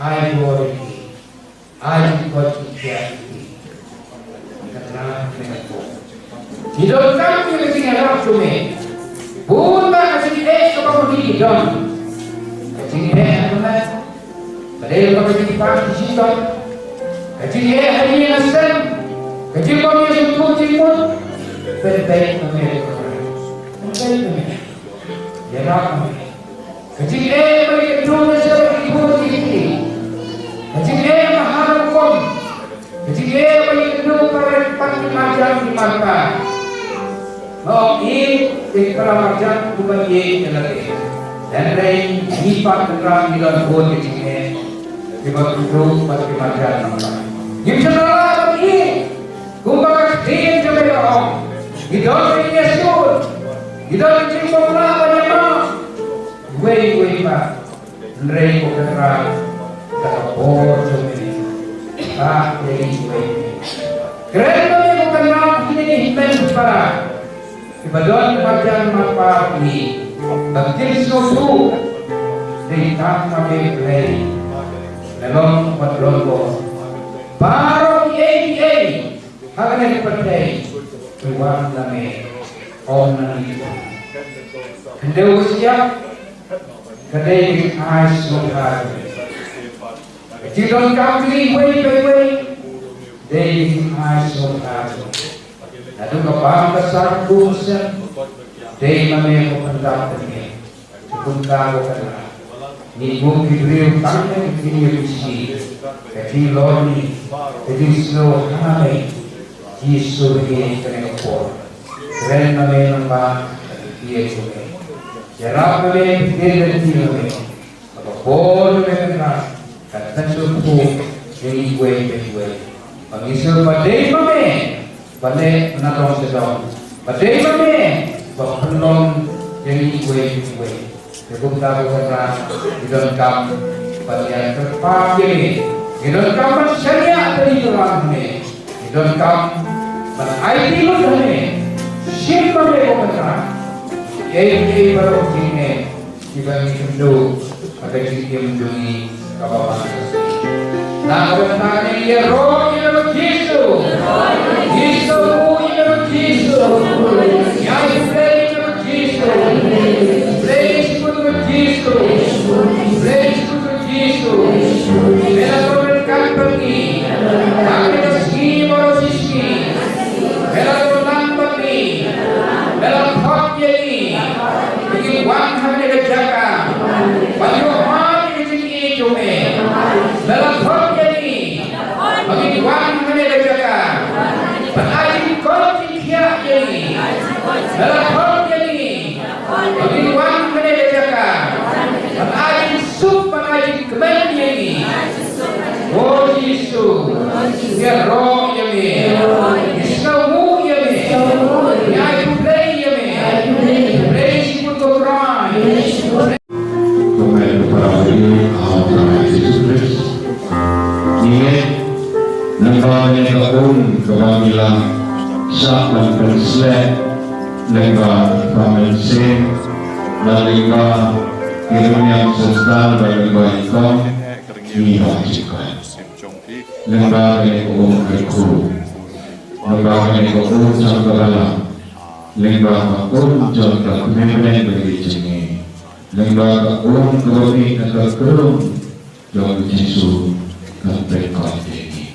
ai bor ïa ki. Ai jingkoit jingkhiah ïa ki. Kynrad, kane ka por ngi donkam ïa ka jingïarap jong me. Bun ba ka jingeh kaba phi don. Ka jingeh ha ka met. Ka dei kaba ka jingpang ki jingdon. Ka jingeh ha ïing ha sem. Ka jingbym ïasngewthuh jingmut. Pynbeit ma me. Pynbeit ma me. Ïarap ma me. Ka jingeh ba ïa ka jong ka jong ka jong ka jong. Ka jingeh ba ha rukom. Ka jingeh ba ïa ka jong ka jong pat ki marjan ki marpa. Nga ong ïa ki para marjan kumba ïa ka lade. Hynrei ngi pat ki para ngi don bun ka jingeh. Kiba ka jong pat ki marjan marpa. Ngim shym la lah ban ïa. Kumba ka ktien jong me ka ong. Ngi don ka jingïasyllok. Ngi don ka jingbymlah ban ïamap. Iwei iwei pat. Hynrei ko Kynrad, da ka bor jong me, ba ïa iwei. Kren ba me ko Kynrad, kine ki hynmen ki para. Kiba don marjan marpa ki. Ba kin sngewthuh. Dei tang ma me Blei. Me long bad long bor. Baroh kiei kiei. Ha kane ka pyrthei, ki wan na me, ong na me. Khyndew ba shyiap, ka dei ka jingai sngewbha. Ka jingdonkam jong ngi iwei pa iwei, dei ka jingai sngewbha. Naduh ka bam ka sar kum sem, dei ma me ko pyndap pyndem. Kumta ko Kynrad. Ngi kum ki briew tang na ki jingïakhun, ka jinglorni, ka jingsngew ha me. Jisu, ha kane ka por. Kren ma me nongba, ïa jong me. Ïarap ma me, pynlong ïa me. Ba ka por jong me Kynrad. Kan pynsngewthuh ïa ngi iwei pa iwei. Ba ngi sngewbha dei ma me ba leh na dong sha dong. Ba dei ma me ba pynlong ïa ngi iwei pa iwei. Te kumta ko Kynrad ngi donkam ban ïa kyrpad ïa me. Ngi donkam ban shaniah ïa ngi, ngi donkam ban aiti lut ïa me. Shim ma me ko Kynrad. Ei ei baroh jong me. Kiba ngi kynduh ha ka jingim jong ngi kaba man ka sngi. Na ka bynta ngi ïaroh ïa u Jisu. Jisu, ïa u Jisu. Ïa u Blei ïa u Jisu. Blei shibun u Jisu. Blei shibun u Jisu. Me la don ryngkat bad ngi ha kane ka sngi baroh shi sngi. Me la don lang bad ngi. Me la khot ïa ngi. Ba ngin wan ha kane ka jaka ban ïoh ïa ka jingïeit jong me. Me la khot ïa ngi ba ngin wan ha kane ka jaka ban ai jingkoit jingkhiah ïa ngi. Me la khot ïa ngi ba ngin wan ha kane ka jaka ban ai jingsuk, ban ai jingkmen ïa ngi. O Jisu, ïaroh ïa me. Ïasngewnguh ïa me. Ïai khublei ïa me. Khublei shibun ko Trai. Kumne ko para bangeit ha u Trai Jisu Khrist. Ngi ngeit lyngba kane ka um kaba ngi la shah ban pynshlur lyngba Pha Mynsiem, bad lyngba ki rmiang Sospang, bad lyngba i Kong, ngi ïa jingkyrkhu. Lyngba kane ka um kyrkhu, lyngba kane ka um jong ka balang, lyngba ka um jong ka Kmie bneng bad ka jong ngi, lyngba ka um kaba mih na ka krung jong u Jisu, kan pynkoit ïa ngi.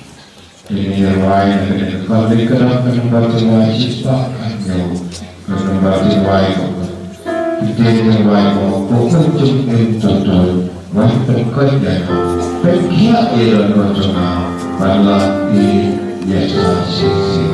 Te ngi ïa rwai na kane ka kyrteng ka dang ka number jingwai shispah hynñiew. Ka number jingwai ka ba. Te ngi ïa rwai ka ba, ko Khun jong u Mynsiem Bakhuid, wan pynkhiah ïa nga. Pynkhiah ïa ka dohnud jong nga. Ban lah ïa ka shisha.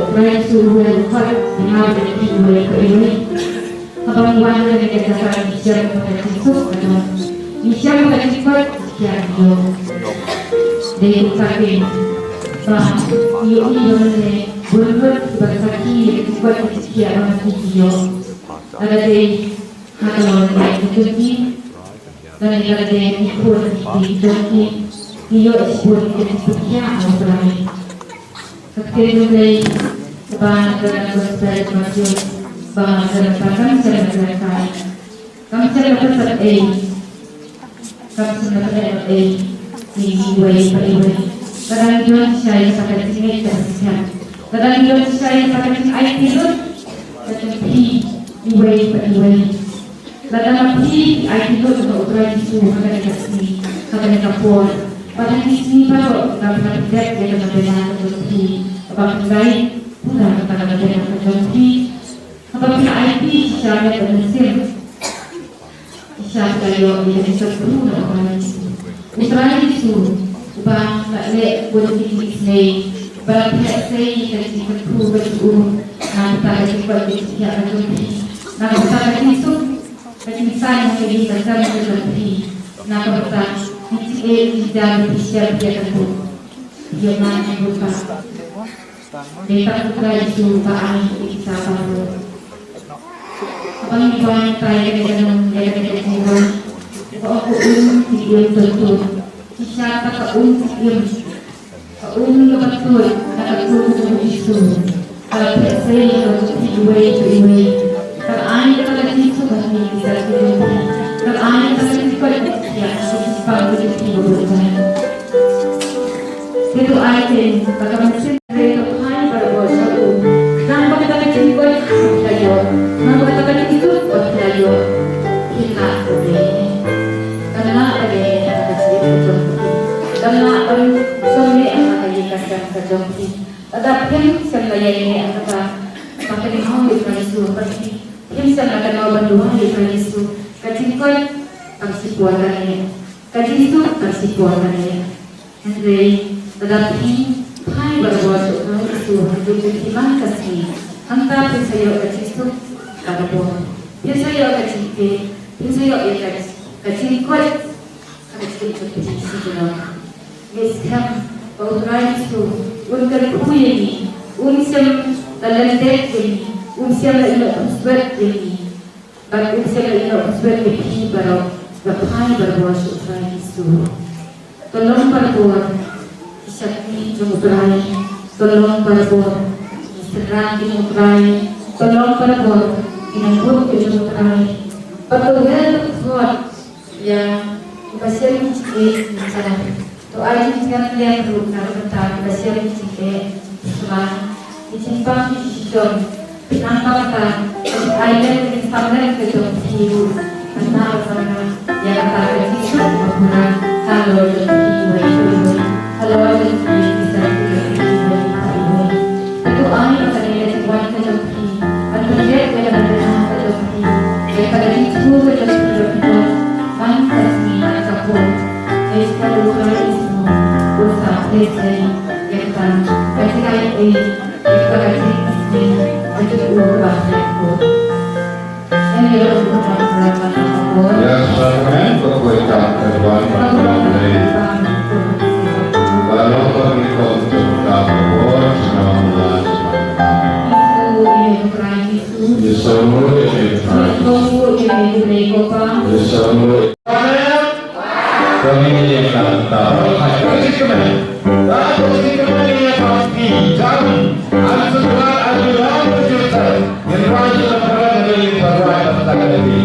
U Trai Jisu u ïakhot ïa nga bad ïa phi uwei pa uwei. Haba ngi wan ha kane ka jaka ngi shem ba ka jingkut ka don. Ngi shem ba ka jingkut ka don. Dei kumta kein ba ngi ïohi ba mynne bun lut kiba sakhi ïa ka jingkut ka jingkhiah ba ngi ïoh. Lada dei Ka long ka jong ki, lane ka dei ki khun ki jong ki, ki ïoh shibun ki jingpynkhiah ha U Trai. Ka ktien U Blei kaba ngi don ha ka Gospel Matthew, ba ngi don ha ka Gospel Matthew. Kam shem la ka sat ei, kam shem la ka sat ei, ïa ngi iwei pa iwei. Lada ngi don shisha ïa kata ka jingngeit kaba skhem, lada ngi don shisha ïa kata ka jingaiti lut ka jong phi iwei pa iwei. Lada ma phi phi aiti lut ïa U Trai Jisu ha kane ka sngi, ha kane ka por, bad ha ki sngi baroh, lada phi dep ïa kata ka bynta ka jong phi, kaba pynlait pura kata ka bynta ka jong phi, haba phi aiti shisha met bad mynsiem. Shisha phi la ïoh ïa ka jingkyrkhu na U Trai Jisu. U Trai Jisu uba la leh bun ki jingisynei, uba la pynlehsei ïa ka jingkyrkhu ka jong u na ka bynta ka jingkoit ka jingkhiah ka jong phi, na ka bynta ka jingsuk ka jingsaiñ ha ka ïing ka sem ka jong phi, na ka bynta ki jingeh ki jingjar ba phi shem phi ïakynduh. Ïa ma ngi bun ba. Dei tang U Trai Jisu uba ai ïa kita baroh. Haba ngi wan tai ïa kane ka nong, ïa kane ka jingwan, ba ong ka um, ki im, to to. Shisha ta ka um, ki im. Ka um kaba tuid na ka tum jong U Jisu. Ka la pynlehsei ïa ka jong phi iwei pa iwei. Ka la ai ïa ka jingkyrkhu ha ngi ki jong phi. Ka la ai ïa ka jingkoit ïa ki jingpang ki jong phi baroh. Te to ai te, ba ka mynsiem Hynrei to phai barabor sha u. Nang ba kata ka jingkoit ba phi la ïoh, nang ba kata ka jingsuk ba phi la ïoh, phin lah ban leh ne? Kan lah ban leh ne ha ka jingim ka jong phi? Kan lah ban shong ne ha ka ïing ka sem ka jong phi? Lada phim shym la ïaineh ha kata, ba kynmaw ïa U Trai Jisu ha phi, phim shym la kynmaw ban duwai ïa U Trai Jisu, ka jingkoit tang shipor kan leh, ka jingsuk tang shipor kan leh. Hynrei lada phi phai barabor sha U Trai Jisu ha kajuh ka sngi, hangta phin sa ïoh ka jingsuk barabor. Phin sa ïoh ka jingteh, phin sa ïoh ïa ka, ka jingkoit ha ka jingim jong phi shi junom. Ngi skhem ba U Trai Jisu un kyrkhu ïa ngi, un shim la lyndet ïa ngi, un shim la ïehnoh khuslai ïa ngi. Bad un shim la ïehnoh khuslai ïa phi baroh, ba phai barabor sha U Trai Jisu. To long barabor ki shakri jong U Trai, to long barabor ki synran jong U Trai, to long barabor ki nongbud jong U Trai. Bad to wer to khot ïa kiba shem ki jingeh ki jingeh. To ai jingkyrkhu ruh na ka bynta kiba shem ki jingeh, ki jingpang, ki jingshong. Nangta ka jingailen, ka jingsamlen ka jong phi ruh kan nang ban ïa kata ka jingsuk kaba pura halor jong phi iwei pa iwei, halor jong phi ki jong phi iwei pa iwei. To ai ba kane ka jingwan ka jong phi kan pynbeit ïa ka bynta ka jong phi, ïa ka jingsuk ka jong phi, ïa ka jingwan man ka sngi man ka por. Ïa ka ruh ka jingwan ka jong phi, ïa ka, ka jingaiei, ïa ka jingaiei ka jong u Kpa Blei. Ïa ka ruh ka jingwan ka jong phi. Ïa ka ruh ka jingwan ka jong phi. Ba long ba ngi kong jong ka por sha ka por. Ngi sngewbha ïa U Trai Jisu. Ngi sngewbha ïa U Trai Jisu. Ngi sngewbha ïa U Blei Kpa. Ngi sngewbha. Kami ini yang kata, hai, kami sini kemana? Aku sini kemana ya, kami jam. Aku sudah, aku dah berjuta. Yang lain sudah pernah dari Bapak, tak ada lagi.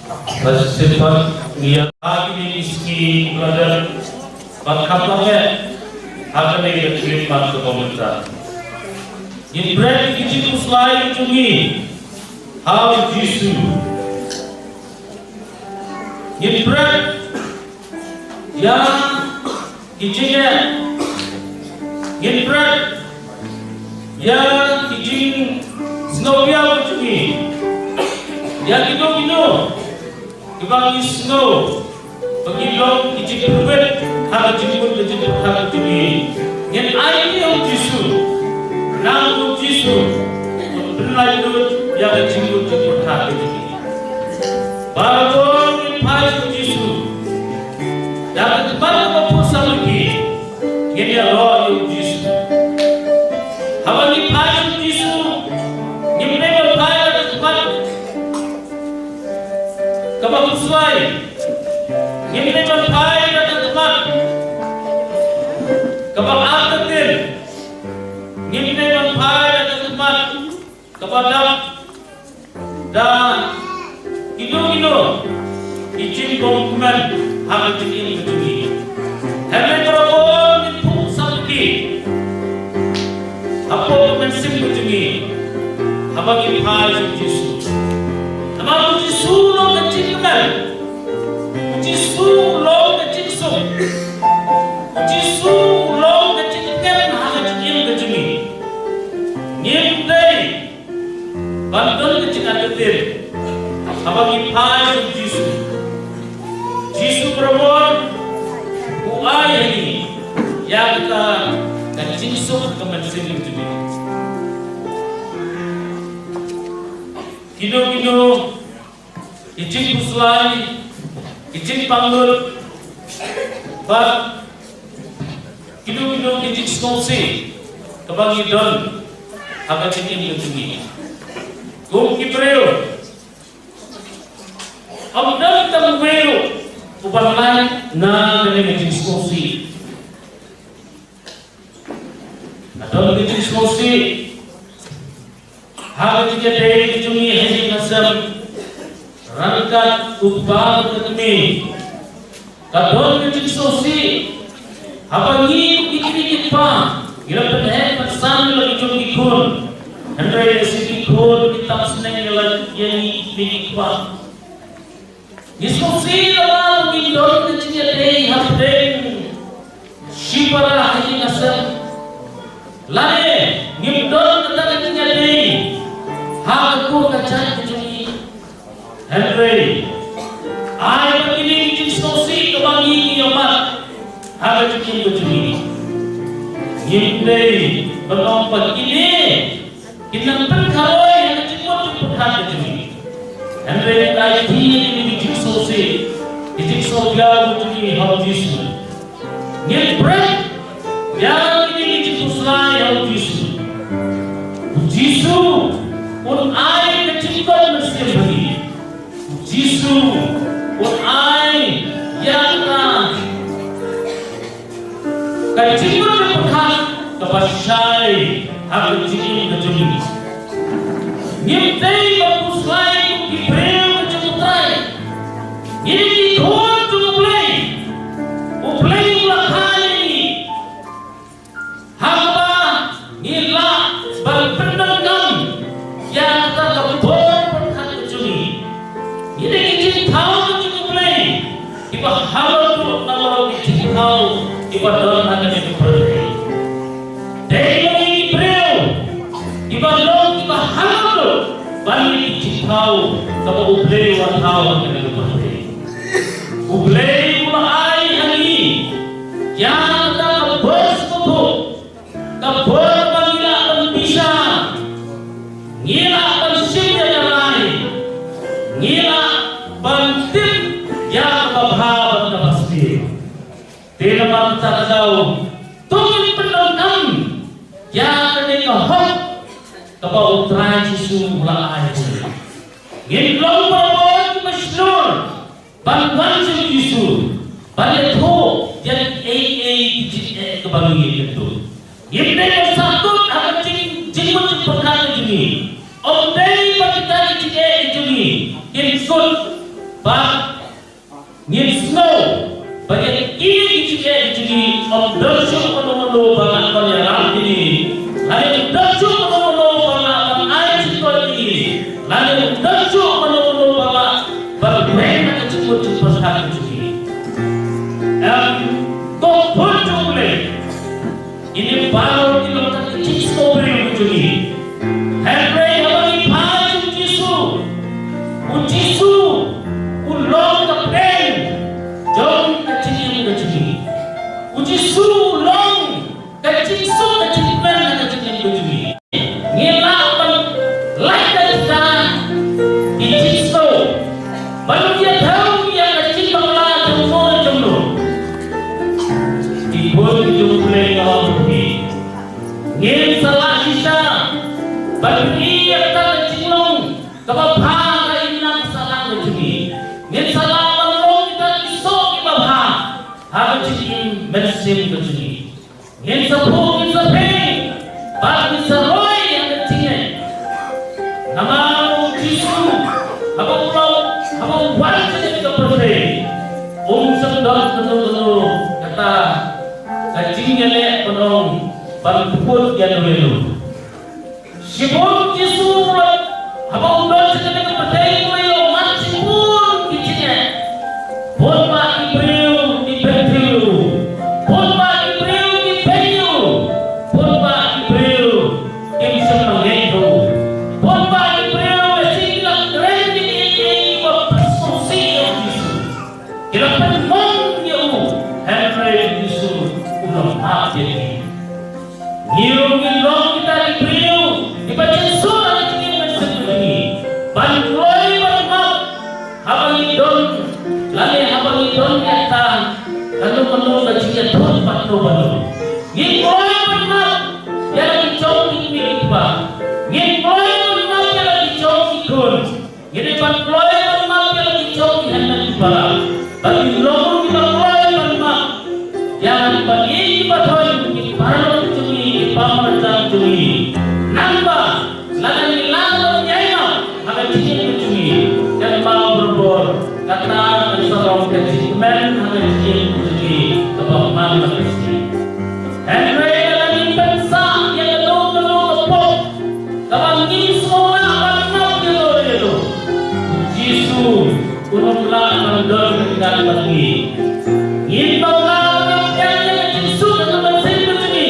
Ba shisien pat ngi ïa ha kine ki sngi, brother, ba kham tam eh ha kane ka trip ban ka bom ta. Ngin bret ki jingkhuslai jong ngi ha u Jisu. Ngin bret ïa ki jingeh. Ngin bret ïa ki jingsngewbiang jong ngi. Ïa kino kino kiba ngi sngew ba ki long ki jingpyrkhat ha ka jingmut ka jingpyrkhat jong ngi, ngin ai ïa u Jisu. Nang u Jisu un pynlait lut ïa ka jingmut jingpyrkhat jong ngi. Baroh ngin phai sha u Jisu. Da ka khmat kaba pur samrkhie ngin ïaroh ïa u Jisu. Haba ngi phai sha u Jisu, ngim dei ban phai da ka khmat kaba khuslai. Ngim dei ban phai da ka khmat kaba artatien. Ngim dei ban phai da ka khmat kaba dap da kino kino ki jingbymkmen ha ka jingim ka jong ngi. Hynrei baroh ngin pur samrkhie hapoh ka mynsiem ka jong ngi haba ngi phai sha u Jisu. Namar u Jisu u long ka jingkmen, u Jisu u long ka jingsuk, u Jisu u long ka jingkmen ha ka jingim ka jong ngi. Ngim dei ban don ka jingartatien haba ngi phai sha u Jisu. Jisu Khrist u ai ïa ngi ïa kata ka jingsuk ka mynsiem jong ngi. Kino kino ki jingkhuslai, ki jingpang lut, bad kino kino ki jingsngewsih kaba ngi don ha ka jingim ka jong ngi. Kum ki briew, ym don tang uwei ruh uban lait na kane ka jingsngewsih. Ka don ka jingsngewsih ha ka jingïadei ka jong ngi ha ïing ha sem ryngkat u kpa bad ka kmie. Ka don ka jingsngewsih haba ngi ki kmie ki kpa ngi la pynheh pynsan ïa la ki jong ki khun, hynrei lehse ki khun ki tap sneng ïa la, ïa ngi ki kmie ki kpa. Ngi sngewsih lada ngim don ka jingïadei hapdeng shipara ha ïing ha sem. Lane ngim don kata ka jingïadei ha ka kur ka jait ka jong ngi. Hynrei ai ba kine ki jingsngewsih kaba ngi ngi ïohmad ha ka jingim ka jong ngi, ngim dei ban ong ba kine kin nang pynkharoi ha ka jingmut jingpyrkhat ka jong ngi. Hynrei ngi aiti ïa kine ki jingsngewsih, ki jingsngewbiang ka jong ngi ha u Jisu. Ngin bret ïa kine ki jingkhuslai ha u Jisu. U Jisu un ai ka jingkot mynsiem ha ngi. U Jisu un ai ïa ka ka jingmut jingpyrkhat kaba shai ha ka jingim ka jong ngi. Ngim dei ban khuslai kum ki briew ka jong U Trai. Ngi dei ki khun jong U Blei. U Blei u la kha ïa ngi ha kaba ngi lah ban pyndonkam ïa kata ka bor pyrkhat ka jong ngi. Ngi dei ki jingthaw ka jong U Blei kiba halor nalor ki jingthaw kiba don ha kane ka pyrthei. Dei ma ngi ki briew kiba long kiba halor ban ngi ki jingthaw kaba U Blei u la thaw ha kane ka pyrthei. U Blei u la ai ha ngi ïa kata ka bor sngewthuh, ka bor ba ngi lah ban bishar, ngi lah ban shim ïa ka rai, ngi lah ban tip ïa kaba bha bad kaba sniew. Te namar kata ka daw to ngin pyndonkam ïa kane ka hok kaba U Trai Jisu u la ai. Ngin long barabor kiba shlur ban wan sha U Jisu ban ïathuh ïa kiei kiei ki jingeh kiba ngi ïa kynduh. Ngim dei ban sah kut ha ka jing, jingmut jingpyrkhat ka jong ngi. Ym dei ba kita ki jingeh ki jong ngi kin kut Bad ngin sngew ba ïa kine ki jingeh ki jong ngi, ym don shuh mano mano ba nga kon ïarap ïa ki, lane ym don shuh mano mano ba nga kon ai jingkoit ïa ki, lane ym don shuh mano mano ba nga ban rem na ka jingmut jingpyrkhat ka jong ngi. Em, ko khun jong U Blei, ine baroh ki long tang ki jingsngewbriew ki jong ngi. Hynrei haba ngi phai sha U Jisu, U Jisu u long ka pdeng jong ka jingim ka jong ngi. U Jisu u long ka jingsuk ka jingkmen ka jingim ka jong ngi. Ngi lah ban lait da kita ki jingsngew ban ïa thaw ïa ka jingbakla jong no jong no. Ki khun ki jong U Blei, nga ong ïa phi, ngin sa lah shisha ban ïoh ïa kata ka jinglong kaba bha ha ka imlang sahlang ka jong ngi. Ngin sa lah ban long kita ki soh kiba bha ha ka jingim mynsiem ka jong ngi. Ngin sa phuh, ngin sa pyrshang bad ngin sa roi ïa ka jingngeit. Namar U Jisu haba u long, haba u wan sha kane ka pyrthei, um shym don kano kano kata ka jingïaleh ban ong ban pynkut ïa no ïa no. Shibun U Jisu haba u don sha kane ka pyrthei u la ïoh mad shibun ki jingeh. Bun bah ki briew ki bynriew, bun bah ki briew ki bynriew, bun bah ki briew kim shym la ngeit ruh. Bun bah ki briew lehse ki la kren ïa kiei kiei kiba pynsngewsih ïa U Jisu. Ki la pynmong ïa u, hynrei U Jisu u la map ïa ki. Ngi ruh ngi long kita ki briew kiba jingsuk ha ka jingim mynsiem ka jong ngi ban kloi ban map haba ngi don, lane haba ngi don ïa kata kano kano ka jingïathuh bad no bad no. Ngi kloi ban map ïa la ki jong ki kmie ki kpa. Ngi kloi ban map ïa la ki jong ki khun. Ngi dei ban kloi ban map ïa la ki jong ki hynmen ki para. Ba kin long ruh kiba kloi ban map ïa la kiba ïeit kiba thoh, ki paralok jong ngi, ki para marjan jong ngi. Nangba lada ngi lah ban ïai map ha ka jingim ka jong ngi, kan map barabor, kata kan sa long ka jingkmen ha ka jingim ka jong ngi kaba man la ka sngi. Hynrei lada ngi pynsah ïa kano kano ka pop kaba ngim sngewlah ban map ïa no ïa no, U Jisu un ym lah ban don ryngkat bad ngi. Ngim lah ban ïoh ïa ka jingsuk ha ka mynsiem ka jong ngi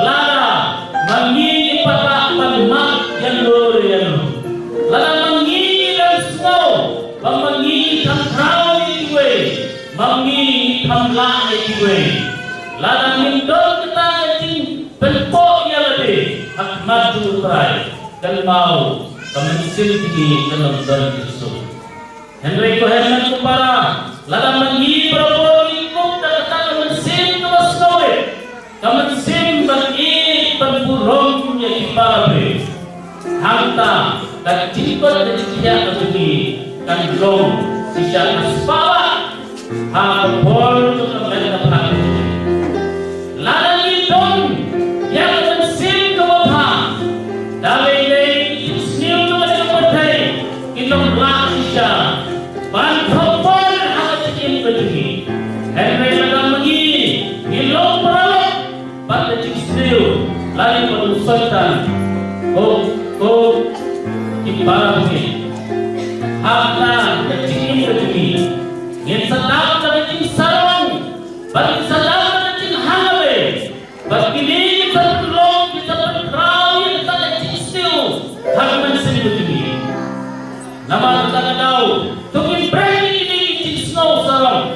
lada ma ngi ngi pat lah ban map ïa no ïa no. Lada ma ngi ngi don sngew ba ma ngi ngi kham khraw ïa kiwei, ma ngi ngi kham lah ïa kiwei. Lada ngim don kata ka jing pynpoh ïa lade ha khmat jong U Trai, kan mut ka mynsiem jong ngi kan ym don jingsuk. Hynrei ko hynmen ko para, lada ma ngi barabor ngi kup da kata ka mynsiem kaba sngewrit, ka mynsiem ban ïeit ban burom ïa ki para briew, hangta ka jingkot ka jingkhiah ka jong ngi kan long shisha ka spah bah ha ka bor jong ka met ka phad. Lada ngi don ïa ka mynsiem kaba bha, da lei lei ki jingsniew jong ka pyrthei kin ym lah shisha ban thoh bor ha ka jingim ka jong ngi. Hynrei lada ma ngi ngi long paralok bad ka jingsniew lane bad u Soitan, ko, ko ki para bangeit, ha ka jingim ka jong ngi, ngin sa dap da ka jingsarong bad ngin sa dap da ka jinghangabei. Bad kine ki sa pynlong, ki sa pynkhraw ïa kata ka jingsniew ha ka mynsiem ka jong ngi. Namar kata ka daw, to ngin bret ïa kine ki jingsngew sarong,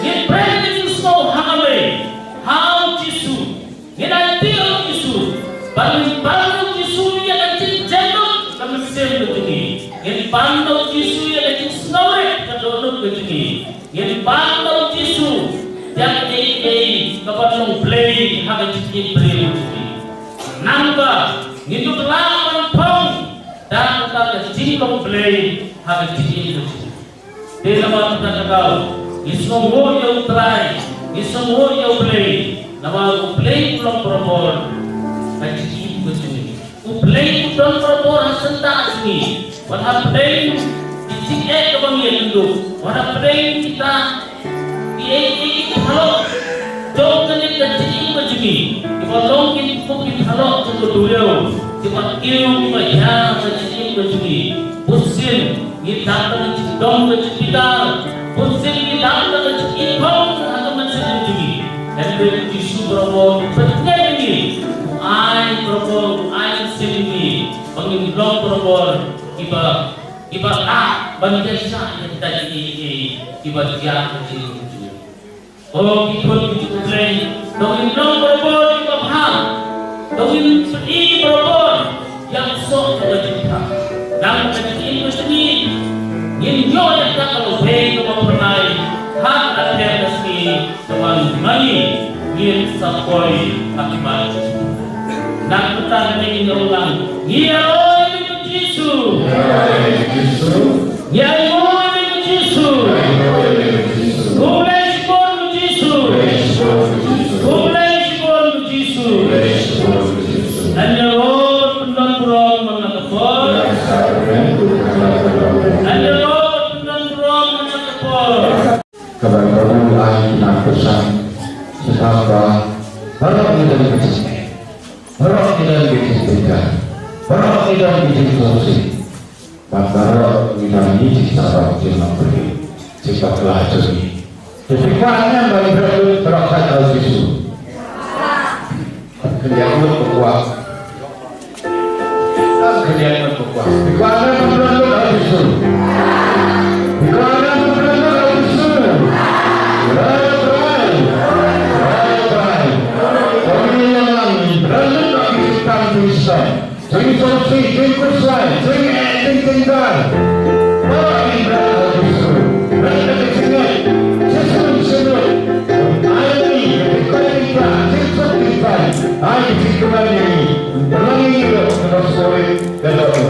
ngin bret ïa ki jingsngew hangabei ha U Jisu. Ngin aiti ha U Jisu, bad ngin pan na U Jisu ïa ka jingjemnud ka mynsiem ka jong ngi. Ngin pan na U Jisu ïa ka jingsngewrit ka dohnud ka jong ngi. Ngin pan na U Jisu ïa kaei kaei kaba long blei ha ka jingim briew jong ngi. Nangba ngin dup lah ban phong da kata ka jinglong blei ha ka jingim jong ngi. Te namar kata ka daw ngi sngewnguh ïa U Trai, ngi sngewnguh ïa U Blei, namar U Blei u long barabor ha ka jingim ka jong ngi. U Blei u don barabor ha syndah jong ngi. Wat hapdeng Ki jingeh kaba ngi ïakynduh, wat la pdeng kita, ki ei ki ei ki phalok jong kane ka jingim ka jong ngi, kiba long ki, ki phalok jong ka duriaw, kiba kiew kiba ïa ka jingim ka jong ngi. Bunsien ngi dap da ka jingdom ka jingbitar, bunsien ngi dap da ka jingim ha ka mynsiem ka jong ngi. Hynrei u Jisu barabor u pynïaid ïa ngi, u ai barabor, u ai mynsiem ïa ngi ba ngin long barabor kiba, kiba lah ban ïaishah ïa kita kiei kiei kiba jia ha ka jingim jong ngi. O ki khun ki jong U Blei, to ngin long barabor kiba bha, to ngin pyni barabor ïa u soh jong ka jingpyrkhat. Dang ka jingim ka jong ngi, ngin ïoh ïa kata ka lawei kaba phyrnai ha ka lyndet ka sngi. Namar ma ngi ngin sa poi ha khmat. Nangta ngin ong lang, ngi ïaroh ïa u Jisu. Ngi ainguh ïa u Jisu. Khublei shibun u Jisu. Khublei shibun u Jisu. Ngan ïaroh ban pyndonkam man la ka por. Ngan ïaroh ban pyndonkam man la ka por. Kaba baroh ai ki nang pyrshang. Shisha ba baroh ngi don ki jingeh, baroh ngi don ki jingpyrkhat, baroh ngi don ki jingpyrshah. Bad baroh ngi don ki jingsakhap jingmyntoi, jingbakla jong ngi. Te phi kwah ne em ba ngi baroh, baroh khat ha u Jisu? Khyndiat ngut ba kwah. Khyndiat ngut ba kwah. Phi kwah ne em ba ngi baroh khat ha u Jisu? Phi kwah ne em ba ngi baroh khat ha u Jisu? Trai, trai. Trai, trai. Khublei shibun, baroh khat ha u Jisu. Jingïaroh, jingkhuslai, jingeh, jingkynjar. Baroh ngi bret ha u Jisu. Bret ha ka jingngeit. Jisu, Jisu. Ai ngi, ngi, ngi, ngi, ngi, jingkhuslai, jingkynjar. Ai ngi, jingkhuslai, ngi, ngi. Baroh ngi, ngi, ngi, ngi, ngi, ngi, ngi, ngi, ngi,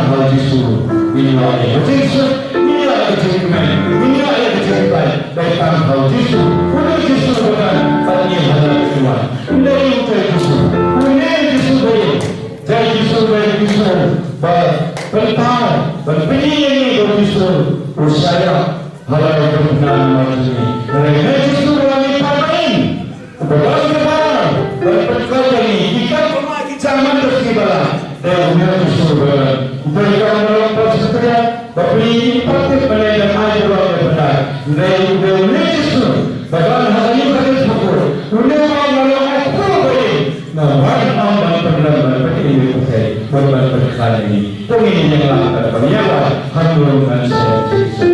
Ha u Jisu ngin ïoh ïa ka jingsuk, ngin ïoh ïa ka jingkmen, ngin ïoh ïa ka jingpait. Dei tang ha u Jisu, u dei u Jisu ba don bad ngi ha u Jisu. U dei u dei u Jisu, u dei u Jisu ba ïeit. Dei u Jisu, dei u Jisu ba pynpaw, ba pynïeng ïa ngi ba u Jisu u shah ïoh ha la ka jingpynpaw namar jong ngi. Hynrei u dei u Jisu ba ngi pynpaw. Uba don ka balang ban pynkoit ïa ngi, ki kam ba ma ki jam man ka sngi ba la. Dei u Jisu ba la. Dei ka ba long pas ka ba pynpaw ki ba ne da ai ba long ka ba. Dei u dei u Jisu ba don ha ka ïing ka jingpynpaw. U ne ba long ai pynpaw ba ïeit. Na ban ong ban pynlong ban pynïeng ïa ngi, ban ban pynkoit ïa ngi. To ngin ïeng lang ka ba ïa ba ha ka long kan sa Jisu.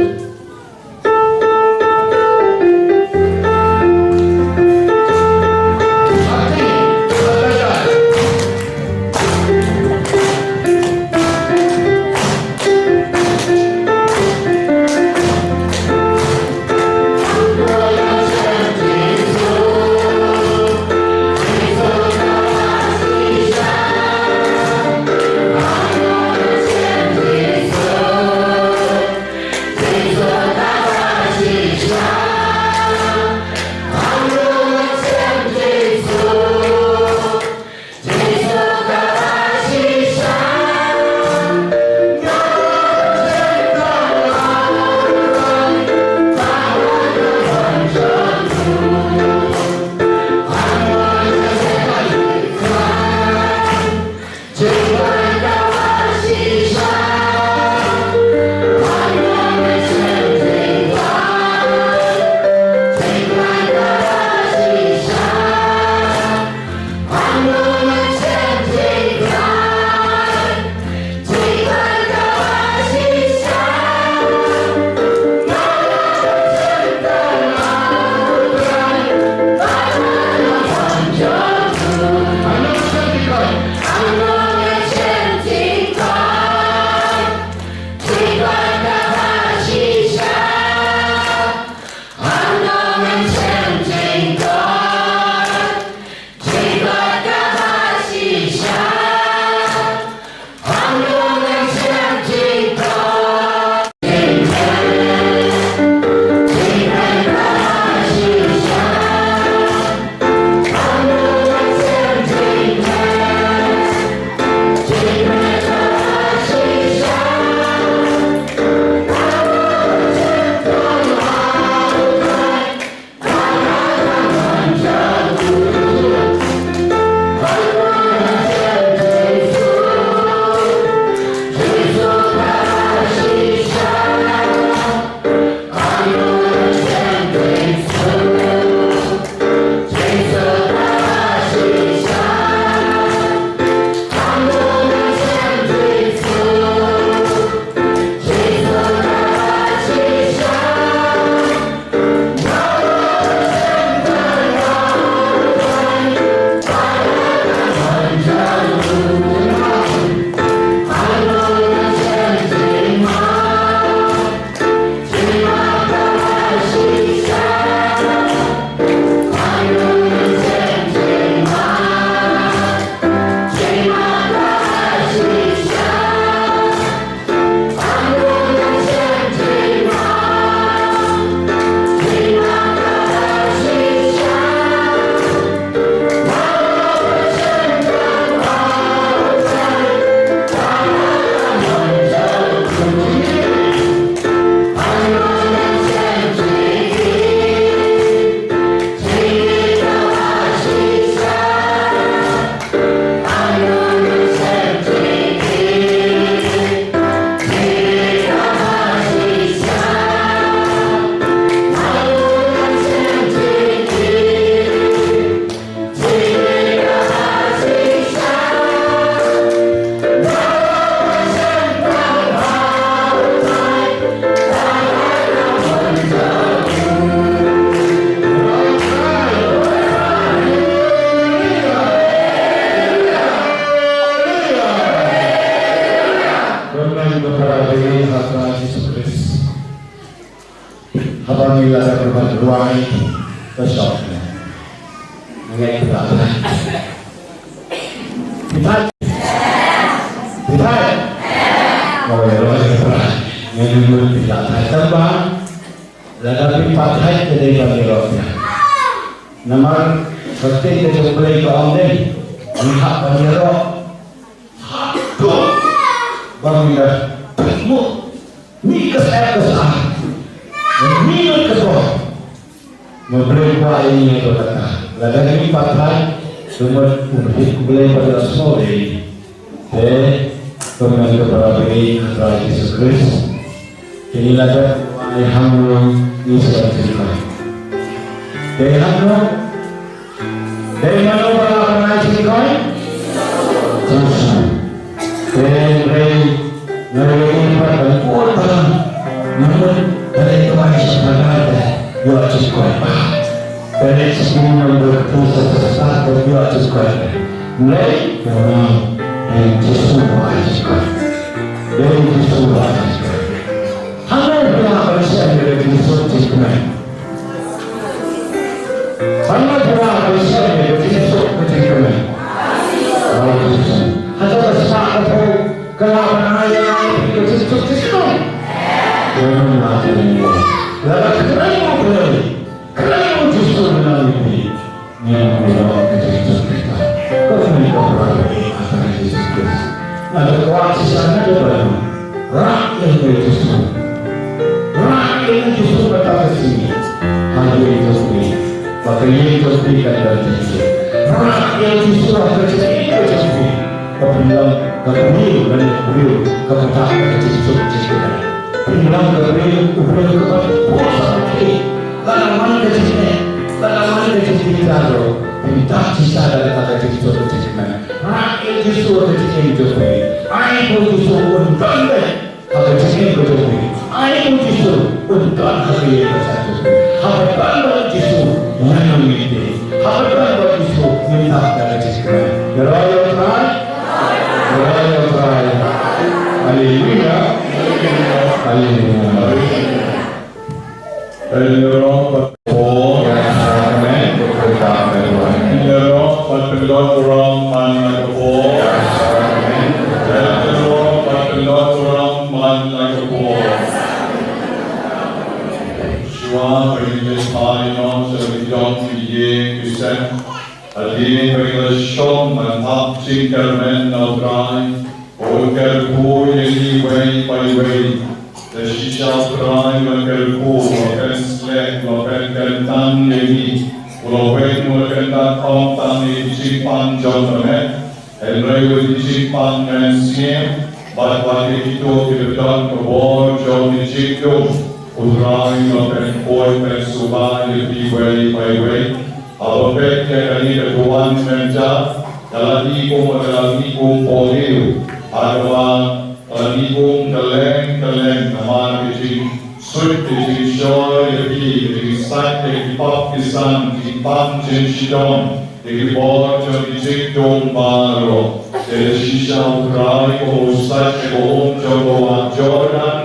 Haba ngi la dep ban ruai ka shop ne. Ngi la. Pithai. Pithai. Oi, oi, oi. Ngan ïa mut phi la thait tang ba lada phi pat thait te dei ban ïaroh phi. Namar ka ktien ka jong U Blei ka ong dei, ngi hap ban ïaroh. Haduh ba ngi la pynmih, mih ka sep ka sah, mih lut ka doh. Ma Blei kwah ïa ngi ïa kata. Lada ngi pat thait, sumut U Blei, U Blei pat la sngewbha ïa ngi. Te kumne ka para bangeit ha Trai Jisu Khrist. Kine la dep ai hangno ngi sa jingkoi. Te hangno, te mano ba la ban ai jingkoi? Jisu. Te hynrei nga ruh ngi pat ban bud ba la, namar ba dei ka bai sha Pharao te ïoh jingkoi ba. Pynleit sha ki number two sa sa sa ko ïoh jingkoi. Hynrei ka nang dei Jisu ba ai jingkoi. Dei Jisu ba ai jingkoi. Hangno phi lah ban shem ïa ka jingsuk jingkmen? Hangno phi lah ban shem ïa ka jingsuk ka jingkmen? Hangno phi lah ban shem ïa ka jingsuk jingkmen? Lada kren u Blei, kren u Jisu, nang ïa phi. Ngin ïoh ka jingkmen. Ka jingkmen ka para bangeit ha Jisu Khrist. Nga da kwah shisha, nga da kwah. Rah ïa u Jisu. Rah ïa u Jisu mynta ka sngi. Ha ïing jong phi. Ba ka ïing jong phi kan don jingkmen. Rah ïa u Jisu ha ka jingim ka jong phi. Ba phin long ka briew, lane ka briew kaba don ka jingsuk jingkmen. Phin long ka briew, u briew kaba pur sa ki. Lada wan ka jingeh, lada wan ka jingeh, phin ïoh shisha da kata ka jingsuk jingkmen. Rah ïa u Jisu ha ka jingim jong phi. Ai ba u Jisu un don beit ha ka jingim ka jong phi. Ai ba u Jisu un don ha ka ïing ka sem jong phi. Haba don beit u Jisu, ïa ngi te. Haba don beit u Jisu, ngin don da ka jingkmen. Ïaroh ïa u Trai. Ïaroh ïa u Trai. Haleluya. Haleluya. Ïaroh bad pyndonkam. Ïaroh bad pyndonkam man la ka pok. Ïaroh bad pyndonkam man la ka pok. Shuwa ba ngin ïa phai noh sha la ki jong ki ïing ki sem. Hadien ba ngi la shong ban ap jingkyrmen na U Trai, ba un kyrkhu ïa ngi iwei pa iwei. Te shisha U Trai u la kyrkhu, u la pynshlur, u la pynkyntang ïa ngi. U la weng, u la kyntang ym tang ïa ki jingpang jong ka met, hynrei ruh ïa ki jingpang mynsiem, bad wat ïa kito kiba don ka bor jong ki jingdum. U Trai u la pynkhuid pynsuba ïa phi iwei pa iwei. Haba peit ïa kane ka duwan mynta, ka la i kum, ka la i kum polio. Haba ka la i kum kylleng kylleng namar ka jingsuid, ka jingshoi ïa phi, ka jingsait ïa ki pap ki san, jingpang jingshitom, ïa ki bor jong ki jingdum baroh. Te shisha U Trai, ko u sait ïa ka um jong ka wah Jordan,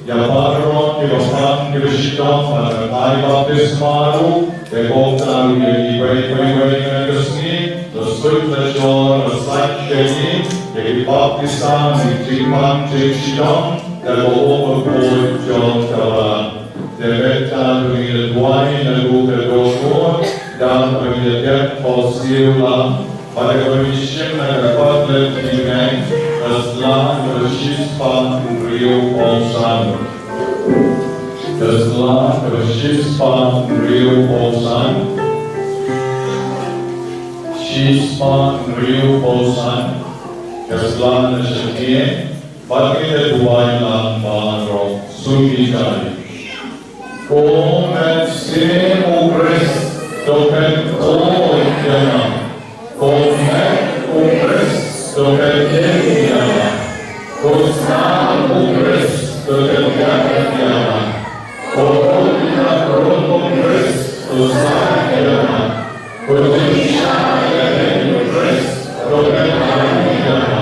ïa baroh kiba pang kiba shitom, bad ka ai baptisma ruh. Te kumta ruh ïa ngi iwei pa iwei ha kane ka sngi, la suid la shor, la sait ïa ngi, ïa ki baptisma, ïa ki jingpang jingshitom, da ka um bakhuid jong ka Balang. Te mynta ruh ngi la duwai na ka dohnud, da kaba ngi la dep khohsiew lang, bad kaba ngi shim na ka kot lynti bneng, ka sla kaba shispah hynriewphew san. Ka sla kaba shispah hynriewphew san. Shispah hynriewphew san. Ka sla na shane, bad ngi la duwai lang baroh, sngewbha. Ko Mynsiem u Khrist, to pynkoit ïa nga. Ko met u Khrist, to pynïeng ïa nga. Ko snam u Khrist, to pynïeng ïa nga. Ko bun na krum u Khrist, to sait ïa nga. Ko jingshai ïa u Khrist, to pynïeng ïa nga.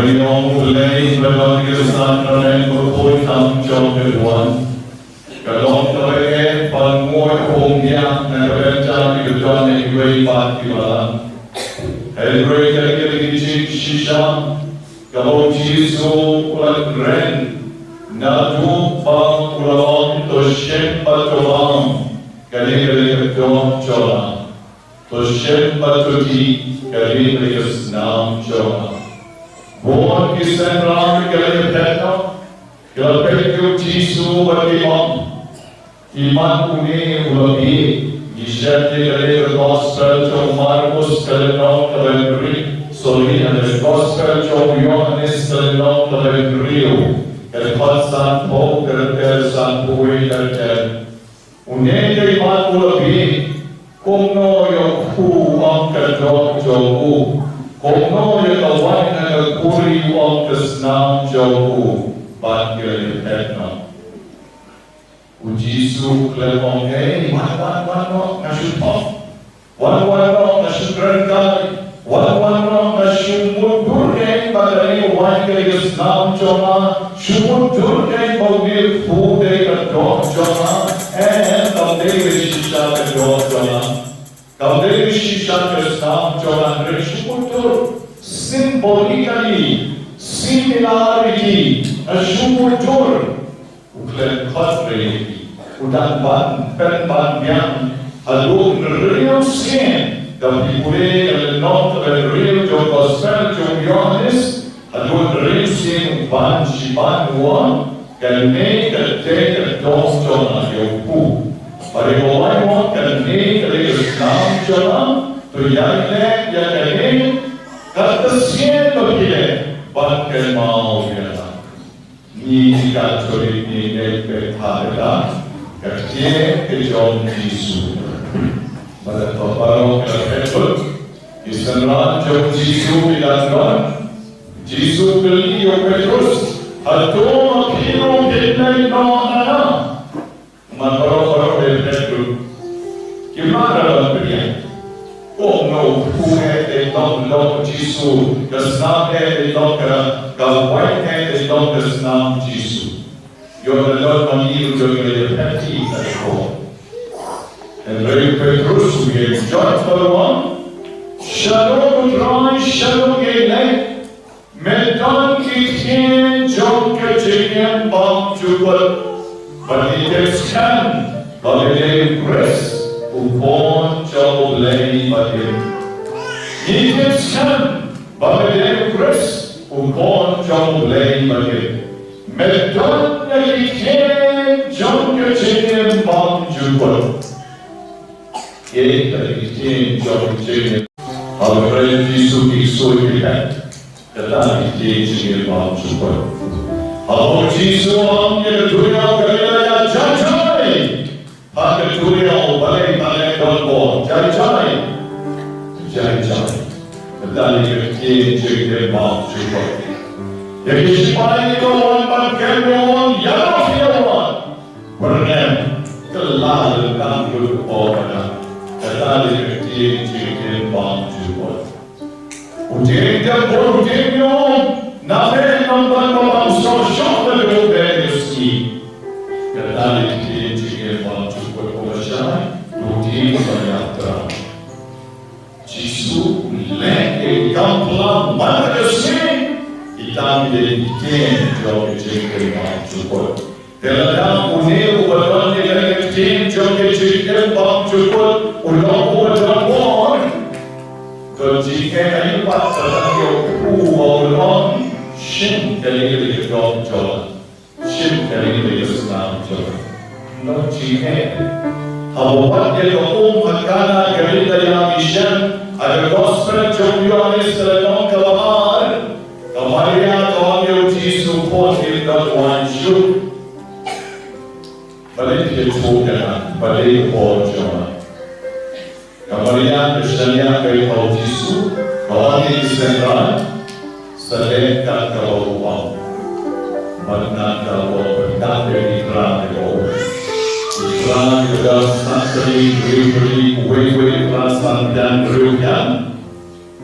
Ïong U Blei ba don ïa ka sakrament bakhuid tam jong ka duwan. Ka long kaba eh ban nguid umbiang na ka bynta ka jong kiwei pat ki balang. Hynrei kane ka dei ka jingshisha kaba U Jisu u la kren naduh ba u la ong, to shim bad to bam, kane ka dei ka doh jong nga. To shim bad to dih, kane ka dei ka snam jong nga. Bun ki synran ki la ïaphet noh, ki la peit ïa U Jisu bad ki ong, imat une u la bieit. Ngi shem ïa kane ka gospel jong u Markos ka lynnong kaba hynriew, sorry, ha ka gospel jong u Ïohannes ka lynnong kaba hynriew, ka dkhot sanphew, ka dkhot sanphew wei, ka dkhot Une ka imat u la bieit, kumno ïa u kpu u ong ka doh jong u, kumno ïa ka waiñ ha ka kuri u ong ka snam jong u, bad ki la ïaphet noh. U Jisu u khlem ong, ei, wan, wan, wan noh, nga shu thok. Wan, wan noh, nga shu kren kai. Wan, wan noh, nga shu mutdur kein ba kane ka waiñ ka dei ka snam jong nga. Shu mutdur kein ba une u kpu u dei ka doh jong nga. Em, kam dei shisha ka doh jong nga. Kam dei shisha ka snam jong nga. Hynrei shu mutdur. Symbolically, similarity, nga shu mutdur. U khlem khot re ïa ki. U dang ban pynban biang haduh hynriew sien. Da phi pule ka lynnong kaba hynriew jong gospel jong u Ïohannes, haduh hynriew sien u ban shi ban u ong, kane ka dei ka doh jong nga, ïa u kpu. Bad ïa kawei u ong, kane ka dei ka snam jong nga, to ïai leh ïa kane, katto katne ba phi leh, ban kynmaw ïa nga. Ngi ki Katholik ngi ngeit beit ha kata ka ktien ka jong u Jisu. Bad ha baroh ka phet lut ki synran jong u Jisu ki dang don. U Jisu u kylli ïa u Petrus, hato ma phi ruh phin leit noh na nga? Namar baroh baroh dei phet lut. Kim lah ban pdiang. Kumno u kpu eh dei long, long Jisu, ka snam eh dei long ka, ka waiñ eh dei long ka snam Jisu. Ïoh na don ma ngi ruh ïoh ïa phet hi ka dei ko. Hynrei u Petrus u ïeng jot bad u ong, shano ko Trai, shano ngin leit? Me don ki ktien jong ka jingim bymjukut. Bad ngi tip skhem ba me dei u Khrist, u Khun jong U Blei barim. Ngi tip skhem ba me dei u Khrist, u Khun jong U Blei barim. Me don ïa ki ktien jong ka jingim bymjukut. Ïa ka ktien jong ka jingim. Haba u Trai Jisu u ksuid ki khet, kata ka ktien jingim bymjukut. Haba u Jisu u ong ïa ka duriaw Galilea, jai jai. Ha ka duriaw balei, balei don bor, jai jai. Jai jai. Kata ka ktien jingim bymjukut. Ïa ki shipai ki wan ban kem, ïa u ong, ïa u ong. Byrngem, kylla lynti lut ko bana. Kata dei ka ktien jingim bymjukut. U dieng tebud, u dieng ñiom, naba ym don ba bam sor shoh na ka dei ka sngi. Kata dei ka ktien jingim bymjukut, ko bashai, u dieng ba ïatrei. Jisu u leh ïa ki kam phylla man la ka sngi. Kita ki dei ki ktien jong ka jingim bymjukut. Te lada une uba don ïa ka ktien jong ka jingim bymjukut u long uba don bor, to jingeh aïu pat ba dang ïoh u ba u long, shim kane ka dei ka doh jong nga. Shim kane ka dei ka snam jong nga. Ngan jingeh. Haba wad ïa ka um ha Kana Galilea ngi shem ha ka gospel jong u Ïohannes ka lynnong kaba ar, ka Maria ka ong ïa u Jisu, Khun, ngim don waiñ shuh. Balei phi ïathuh ïa nga, balei ka por jong nga? Ka Maria ka shaniah beit ha u Jisu, ka wan ïa ki synran, sa leh kat kaba u ong. Bad nangta ka wan pyndap ïa ki trai kaba u. Ki trai ki don san tylli, hynriew tylli, uwei uwei u trai san biang, hynriew biang.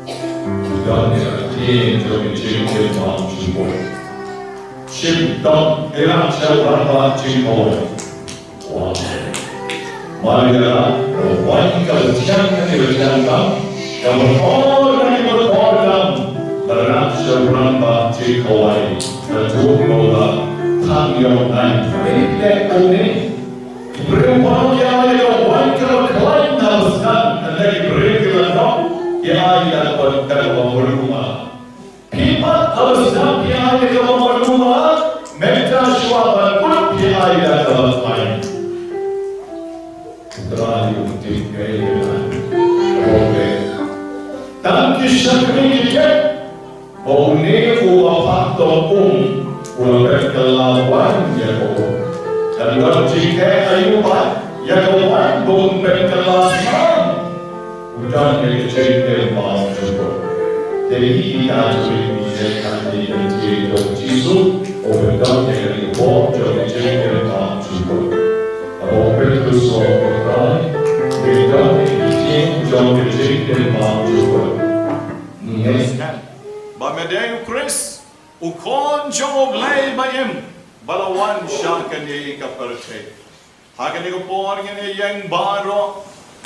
Ki don ïa Ïa jong ka jingim bymjukut. Shim dong ïa ka shynrang ba jingkawei. Wow. Maria, ka waiñ kaba thiang na kiba thiang tam, kaba kor na kiba kor tam, ka shynrang ba jingkawei, ka jong u la thang ïong nai. Ïa une. Ki briew baroh ki ai ïa ka waiñ kaba khlaiñ na ba sdang, hynrei ki briew kiba nyngkong ki ai ïa kaba, kaba mluh ma. Phi pat haba sdang phi ai ïa kaba mluh ma, mynta shuwa ban kut phi ai ïa kaba khlaiñ. U Trai u tip ïa ka. Tang ki shakri ki tip ba une uba phah tong um u la pynkylla waiñ ïa ka um. Kan wan jingeh aïu pat ïa ka waiñ ba un pynkylla sdang. U don ïa ka jingim bymjukut. Te ngi ïa ka jingim ïa ka jingim jong u Jisu, u don ïa ka jingim jong ka jingim bymjukut. Haba u Petrus u ong, Trai, ngi don ïa ka jingim jong ka jingim bymjukut. Ngi ïa ba me dei u Khrist, u Khun jong U Blei ba im, ba la wan sha kane ka pyrthei. Ha kane ka por ngin ïeng baroh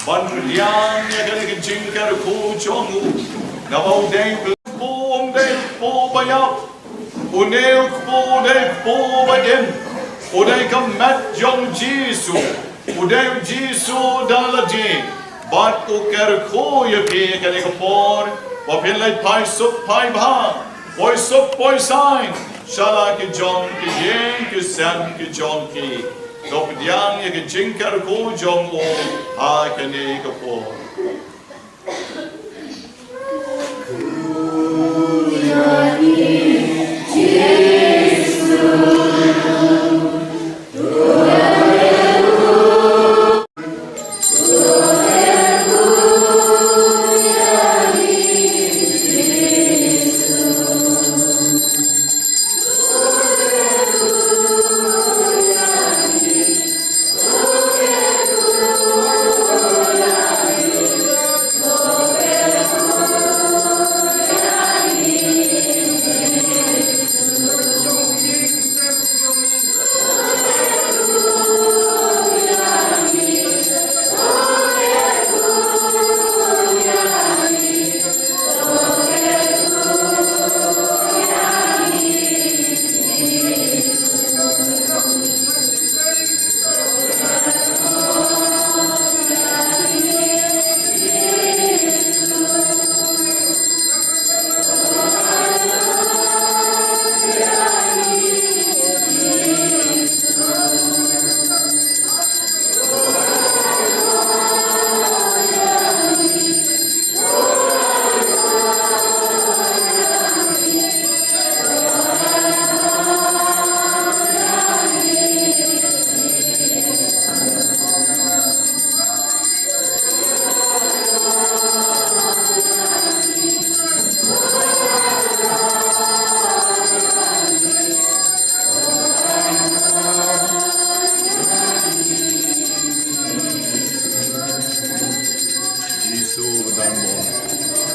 ban pdiang ïa kane ka jingkyrkhu jong u. Naba u dei u kpu, um dei u kpu ba ïap. Une u kpu u dei u kpu ba im. U dei ka met jong u Jisu. U dei u Jisu da lade. Bad u kyrkhu ïa phi ha kane ka por ba phin leit phai suk phai bha, poi suk poi saiñ sha la ki jong ki ïing ki sem ki jong ki. To pdiang ïa ka jingkyrkhu jong u ha kane ka por.